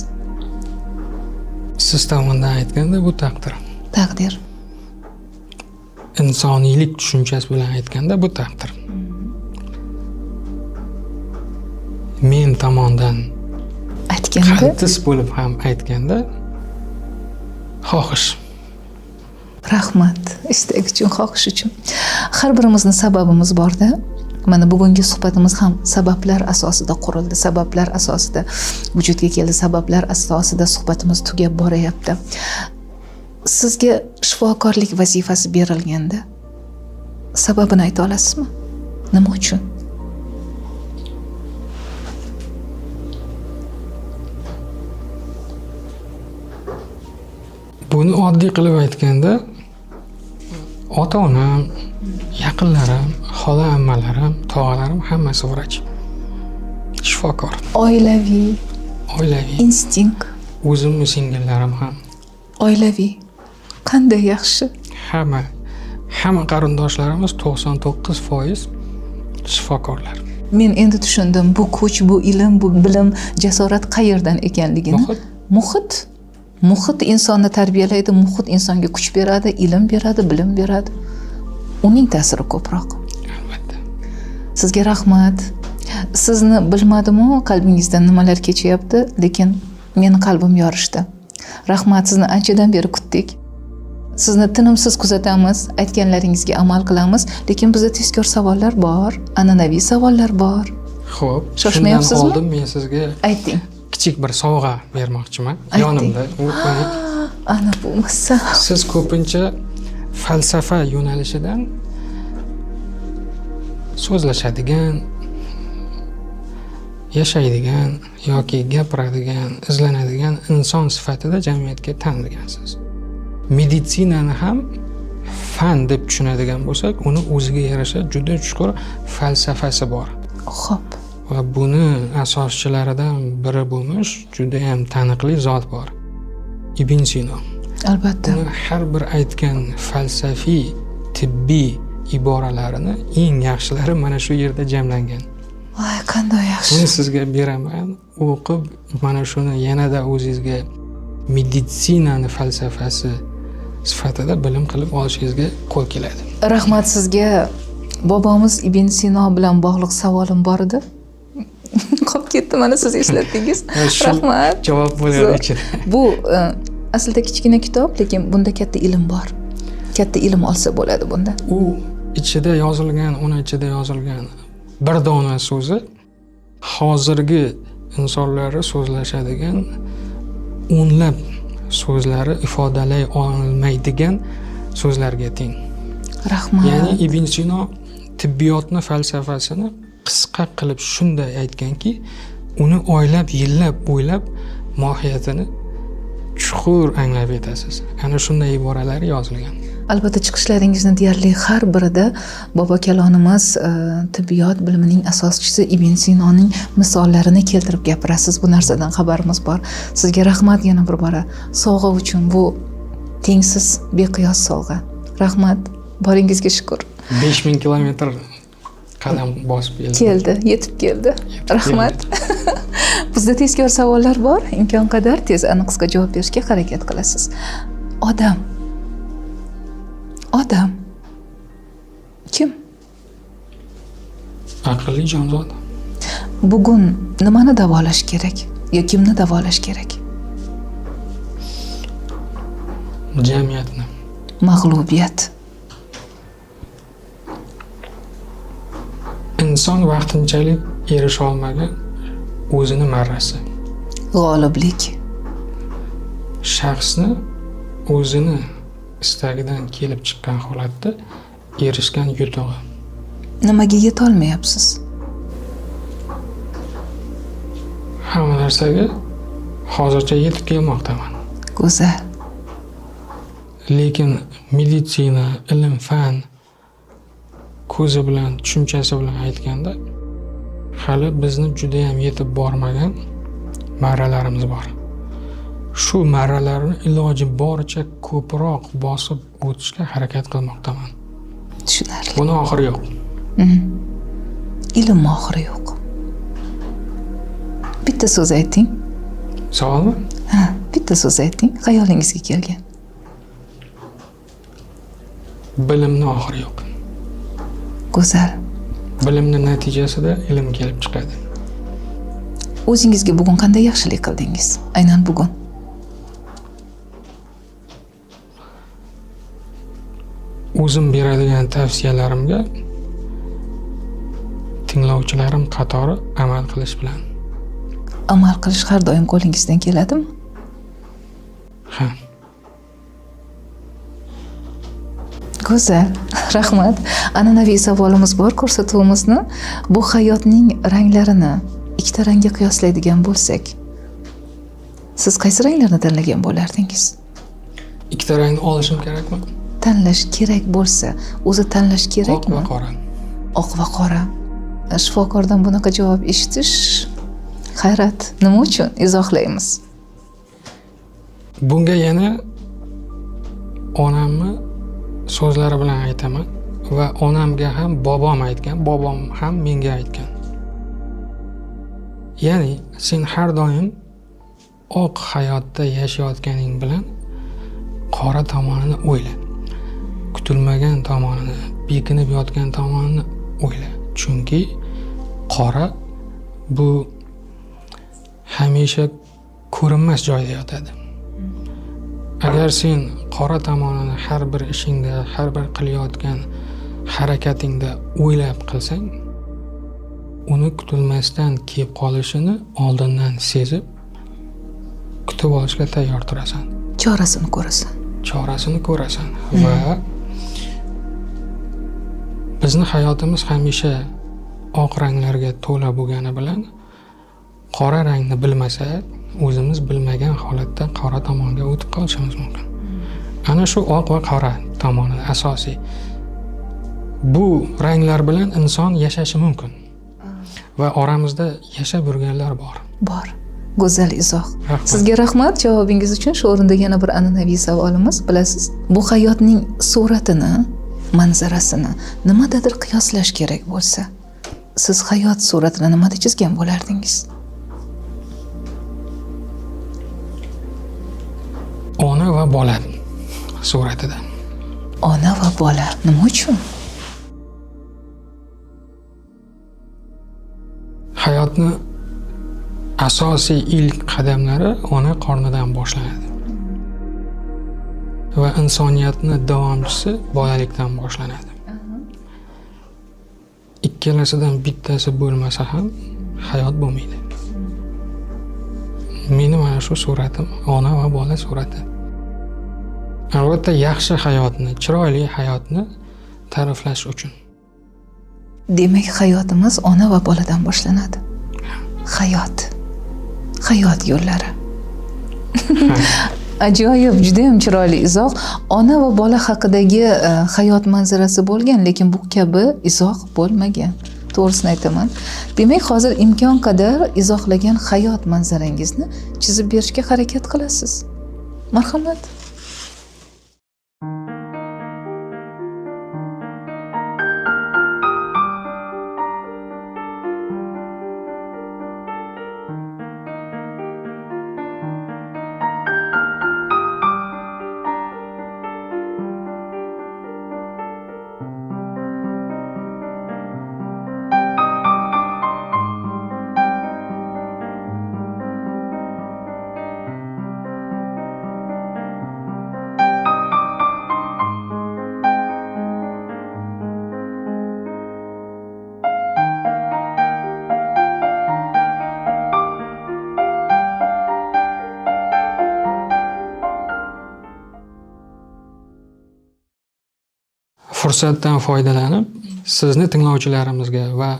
[SPEAKER 2] Siz tomondan aytganda bu taqdir.
[SPEAKER 1] Taqdir.
[SPEAKER 2] Insoniylik tushunchasi bilan aytganda bu taqdir. Men tomondan
[SPEAKER 1] aytganda
[SPEAKER 2] qaltis bo'lib ham aytganda xohish.
[SPEAKER 1] Rahmat istak uchun, xohish uchun. Har birimizni sababimiz borda. Mana bugungi suhbatimiz ham sabablar asosida qurildi, sabablar asosida vujudga keldi, sabablar asosida suhbatimiz tugab borayapti. Sizga shifokorlik vazifasi berilganda sababini ayta olasizmi? Nima uchun?
[SPEAKER 2] Buni oddiy qilib aytganda, ota-onam, yaqinlarim, xola ammalarim, tog'alarim hammasi vrach. Shifokor.
[SPEAKER 1] Oilaviy.
[SPEAKER 2] Oilaviy.
[SPEAKER 1] Instinkt.
[SPEAKER 2] O'zimni singillarim ham.
[SPEAKER 1] Oilaviy. Qanday yaxshi.
[SPEAKER 2] Hamma qarindoshlarimiz 99% shifokorlar.
[SPEAKER 1] Men endi tushundim, bu kuch, bu ilm, bu bilim, jasorat qayerdan ekanligini.
[SPEAKER 2] Muhit.
[SPEAKER 1] Muhit. Muhit insonni tarbiyalaydi, muhit insonga kuch beradi, ilm beradi, bilim beradi. Uning ta'siri ko'proq.
[SPEAKER 2] Albatta.
[SPEAKER 1] Sizga rahmat. Sizni bilmadimu, qalbingizdan nimalar kechyapti, lekin meni qalbim yorishdi. Rahmat, sizni anchadan beri kutdik. Sizni tinimsiz kuzatamiz, aytganlaringizga amal qilamiz, lekin bizda tezkor savollar bor, an'anaviy savollar bor.
[SPEAKER 2] Xo'p,
[SPEAKER 1] Shoshmayapsizmi?
[SPEAKER 2] shundan oldin men sizga
[SPEAKER 1] ayting.
[SPEAKER 2] Kichik bir sovg'a bermoqchiman.
[SPEAKER 1] Ayting.
[SPEAKER 2] Yonimda. U uni
[SPEAKER 1] Ana bo'lmasa.
[SPEAKER 2] Siz ko'pincha falsafa yo'nalishidan so'zlashadigan, yashaydigan yoki gapiradigan, izlanadigan inson sifatida jamiyatga tanilgansiz. Meditsinani ham fan deb tushunadigan bo'lsak, uni o'ziga yarasha juda chuqur falsafasi bor. Va buni asoschilaridan biri bo'lmish juda ham taniqli zot bor. Ibn Sino.
[SPEAKER 1] Albatta.
[SPEAKER 2] Uni har bir aytgan falsafiy, tibbiy iboralarini eng yaxshilari mana shu yerda jamlangan.
[SPEAKER 1] Voy, qanday yaxshi.
[SPEAKER 2] Buni sizga beraman, o'qib mana shuni yanada o'zingizga meditsinani falsafasi sifatida bilim qilib olishingizga qo'l keladi.
[SPEAKER 1] Rahmat sizga. Bobomiz Ibn Sino bilan bog'liq savolim bor edi. Qolib ketdi, mana siz eslatdingiz.
[SPEAKER 2] Shu
[SPEAKER 1] Rahmat.
[SPEAKER 2] javob bo'ladi
[SPEAKER 1] Zo'r.
[SPEAKER 2] ichida.
[SPEAKER 1] Bu aslida kichkina kitob, lekin bunda katta ilm bor. Katta ilm olsa bo'ladi bunda.
[SPEAKER 2] U ichida yozilgan, uni ichida yozilgan bir dona so'zi hozirgi insonlari so'zlashadigan o'nlab so'zlari ifodalay olmaydigan so'zlarga teng.
[SPEAKER 1] Rahmat.
[SPEAKER 2] Ya'ni Ibn Sino tibbiyotni falsafasini qisqa qilib shunday aytganki, uni oylab, yillab o'ylab mohiyatini chuqur anglab yetasiz. Ana shunday iboralar yozilgan.
[SPEAKER 1] Albatta, chiqishlaringizni deyarli har birida bobo kalonimiz, tibbiyot bilimining asoschisi Ibn Sinoning misollarini keltirib gapirasiz. Bu narsadan xabarimiz bor. Sizga rahmat yana bir bora. Sovg'a uchun, bu tengsiz, beqiyos sovg'a. Rahmat. Boringizga shukur.
[SPEAKER 2] 5000 kilometr qadam bosib keldi.
[SPEAKER 1] Keldi, yetib keldi.
[SPEAKER 2] Yetib
[SPEAKER 1] Rahmat.
[SPEAKER 2] keldi.
[SPEAKER 1] Bizda tezkor savollar bor. Imkon qadar tez, aniq, qisqa javob berishga harakat qilasiz. Odam. Odam. Kim?
[SPEAKER 2] Aqlli jonzot.
[SPEAKER 1] Bugun nimani davolash kerak? Yo kimni davolash kerak?
[SPEAKER 2] Jamiyatni.
[SPEAKER 1] Mag'lubiyat.
[SPEAKER 2] Inson vaqtinchalik erisha olmagan o'zini marrasi.
[SPEAKER 1] G'oliblik.
[SPEAKER 2] Shaxsni o'zini istagidan kelib chiqqan holatda erishgan yutug'i.
[SPEAKER 1] Nimaga yetolmayapsiz?
[SPEAKER 2] Hamma narsaga hozircha yetib kelmoqdaman.
[SPEAKER 1] Go'zal.
[SPEAKER 2] Lekin meditsina, ilm, fan ko'zi bilan, tushunchasi bilan aytganda, hali bizni juda ham yetib bormagan marralarimiz bor. Shu marralarni iloji boricha ko'proq bosib o'tishga harakat qilmoqdaman.
[SPEAKER 1] Tushunarli.
[SPEAKER 2] Buni oxiri yo'q.
[SPEAKER 1] Ilm oxiri yo'q. Bitta so'z ayting.
[SPEAKER 2] Savolmi?
[SPEAKER 1] Ha, bitta so'z ayting, xayolingizga kelgan.
[SPEAKER 2] Bilimni oxiri yo'q.
[SPEAKER 1] Go'zal.
[SPEAKER 2] Bilimni natijasida ilm kelib chiqadi.
[SPEAKER 1] O'zingizga bugun qanday yaxshilik qildingiz? Aynan bugun.
[SPEAKER 2] O'zim beradigan tavsiyalarimga tinglovchilarim qatori amal qilish bilan.
[SPEAKER 1] Amal qilish har doim qo'lingizdan keladimi?
[SPEAKER 2] Ha.
[SPEAKER 1] Go'zal, rahmat. An'anaviy savolimiz bor ko'rsatuvimizni. Bu hayotning ranglarini ikkita rangga qiyoslaydigan bo'lsak, siz qaysi ranglarni tanlagan bo'lardingiz?
[SPEAKER 2] Ikkita rangni olishim kerakmi?
[SPEAKER 1] Tanlash kerak bo'lsa, o'zi tanlash kerakmi?
[SPEAKER 2] Oq va qora.
[SPEAKER 1] Oq va qora. Shifokordan bunaqa javob eshitish hayrat. Nima uchun? Izohlaymiz.
[SPEAKER 2] Bunga yana onamni so'zlari bilan aytaman va onamga ham bobom aytgan, bobom ham menga aytgan. Ya'ni sen har doim oq hayotda yashayotganing bilan qora tomonini o'yla. Kutilmagan tomonini, bekinib yotgan tomonini o'yla. Chunki qora bu hamisha ko'rinmas joyda yotadi. Agar sen qora tomonini har bir ishingda, har bir qilayotgan harakatingda o'ylab qilsang, uni kutilmasdan kelib qolishini oldindan sezib, kutib olishga tayyor turasan.
[SPEAKER 1] Chorasini ko'rasan.
[SPEAKER 2] Chorasini ko'rasan va bizni hayotimiz hamisha oq ranglarga to'la bo'lgani bilan qora rangni bilmasak, o'zimiz bilmagan holatda qora tomonga o'tib qolishimiz mumkin. Ana shu oq va qora tomoni asosiy. Bu ranglar bilan inson yashashi mumkin. Va oramizda yashab yurganlar bor.
[SPEAKER 1] Bor. Go'zal izoh.
[SPEAKER 2] Rahmat.
[SPEAKER 1] Sizga rahmat javobingiz uchun. Shu o'rinda yana bir an'anaviy savolimiz, bilasiz, bu hayotning suratini, manzarasini nimadadir qiyoslash kerak bo'lsa, siz hayot suratini nimada chizgan bo'lardingiz?
[SPEAKER 2] Ona va bola suratida.
[SPEAKER 1] Ona va bola nima uchun?
[SPEAKER 2] Hayotni asosiy ilk qadamlari ona qornidan boshlanadi. Va insoniyatni davomchisi bolalikdan boshlanadi. Ikkalasidan bittasi bo'lmasa ham hayot bo'lmaydi. Meni mana shu suratim ona va bola surati. Albatta yaxshi hayotni, chiroyli hayotni ta'riflash uchun.
[SPEAKER 1] Demak, hayotimiz ona va boladan boshlanadi. Hayot. Hayot yo'llari. Ajoyib, juda ham chiroyli izoh. Ona va bola haqidagi hayot manzarasi bo'lgan, lekin bu kabi izoh bo'lmagan. To'g'risini aytaman. Demak, hozir imkon qadar izohlagan hayot manzarangizni chizib berishga harakat qilasiz. Marhamat.
[SPEAKER 2] Fursatdan foydalanib, sizni tinglovchilarimizga va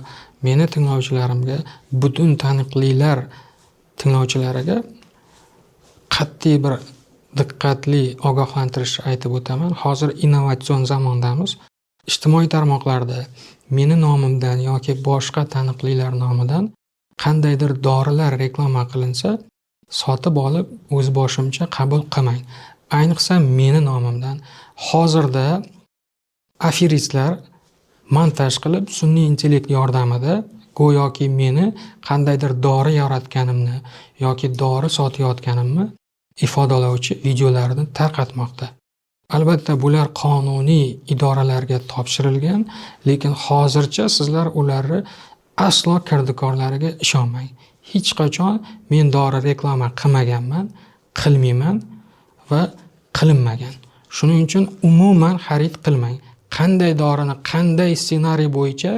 [SPEAKER 2] meni tinglovchilarimga, butun taniqlilar tinglovchilariga qat'iy bir diqqatli ogohlantirish aytib o'taman. Hozir innovatsion zamondamiz. Ijtimoiy tarmoqlarda meni nomimdan yoki boshqa taniqlilar nomidan qandaydir dorilar reklama qilinsa, sotib olib o'z boshimcha qabul qilmang. Ayniqsa meni nomimdan. Hozirda aferistlar montaj qilib, sun'iy intellekt yordamida go'yoki meni qandaydir dori yaratganimni yoki dori sotayotganimni ifodalovchi videolarni tarqatmoqda. Albatta bular qonuniy idoralarga topshirilgan, lekin hozircha sizlar ularni aslo kirdikorlariga ishonmang. Hech qachon men dori reklama qilmaganman, qilmayman va qilinmagan. Shuning uchun umuman xarid qilmang. Qanday dorini, qanday ssenariy bo'yicha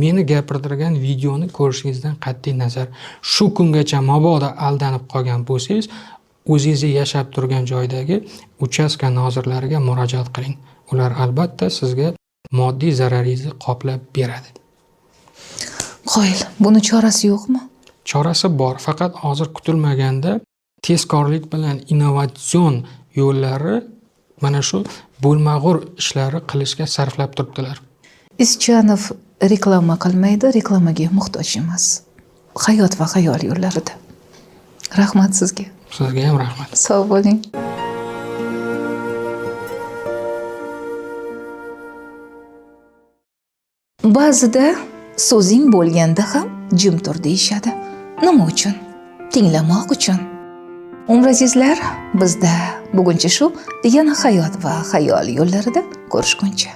[SPEAKER 2] meni gapirtirgan videoni ko'rishingizdan qat'iy nazar, shu kungacha mabodo aldanib qolgan bo'lsangiz, o'zingizni yashab turgan joydagi uchastka nozirlariga murojaat qiling. Ular albatta sizga moddiy zararingizni qoplab beradi.
[SPEAKER 1] Qoyil, buni chorasi yo'qmi?
[SPEAKER 2] Chorasi bor, faqat hozir kutilmaganda tezkorlik bilan innovatsion yo'llari mana shu bo'lmag'ur ishlari qilishga sarflab turibdilar.
[SPEAKER 1] Ischanov reklama qilmaydi, reklamaga muhtoj emas. Hayot va xayol yo'llarida. Rahmat sizga.
[SPEAKER 2] Sizga ham rahmat.
[SPEAKER 1] Sog' bo'ling. Ba'zida so'zing bo'lganda ham jim tur deyishadi. Nima uchun? Tinglamoq uchun. Umr azizlar, bizda buguncha shu, yana hayot va xayol yo'llarida ko'rishguncha.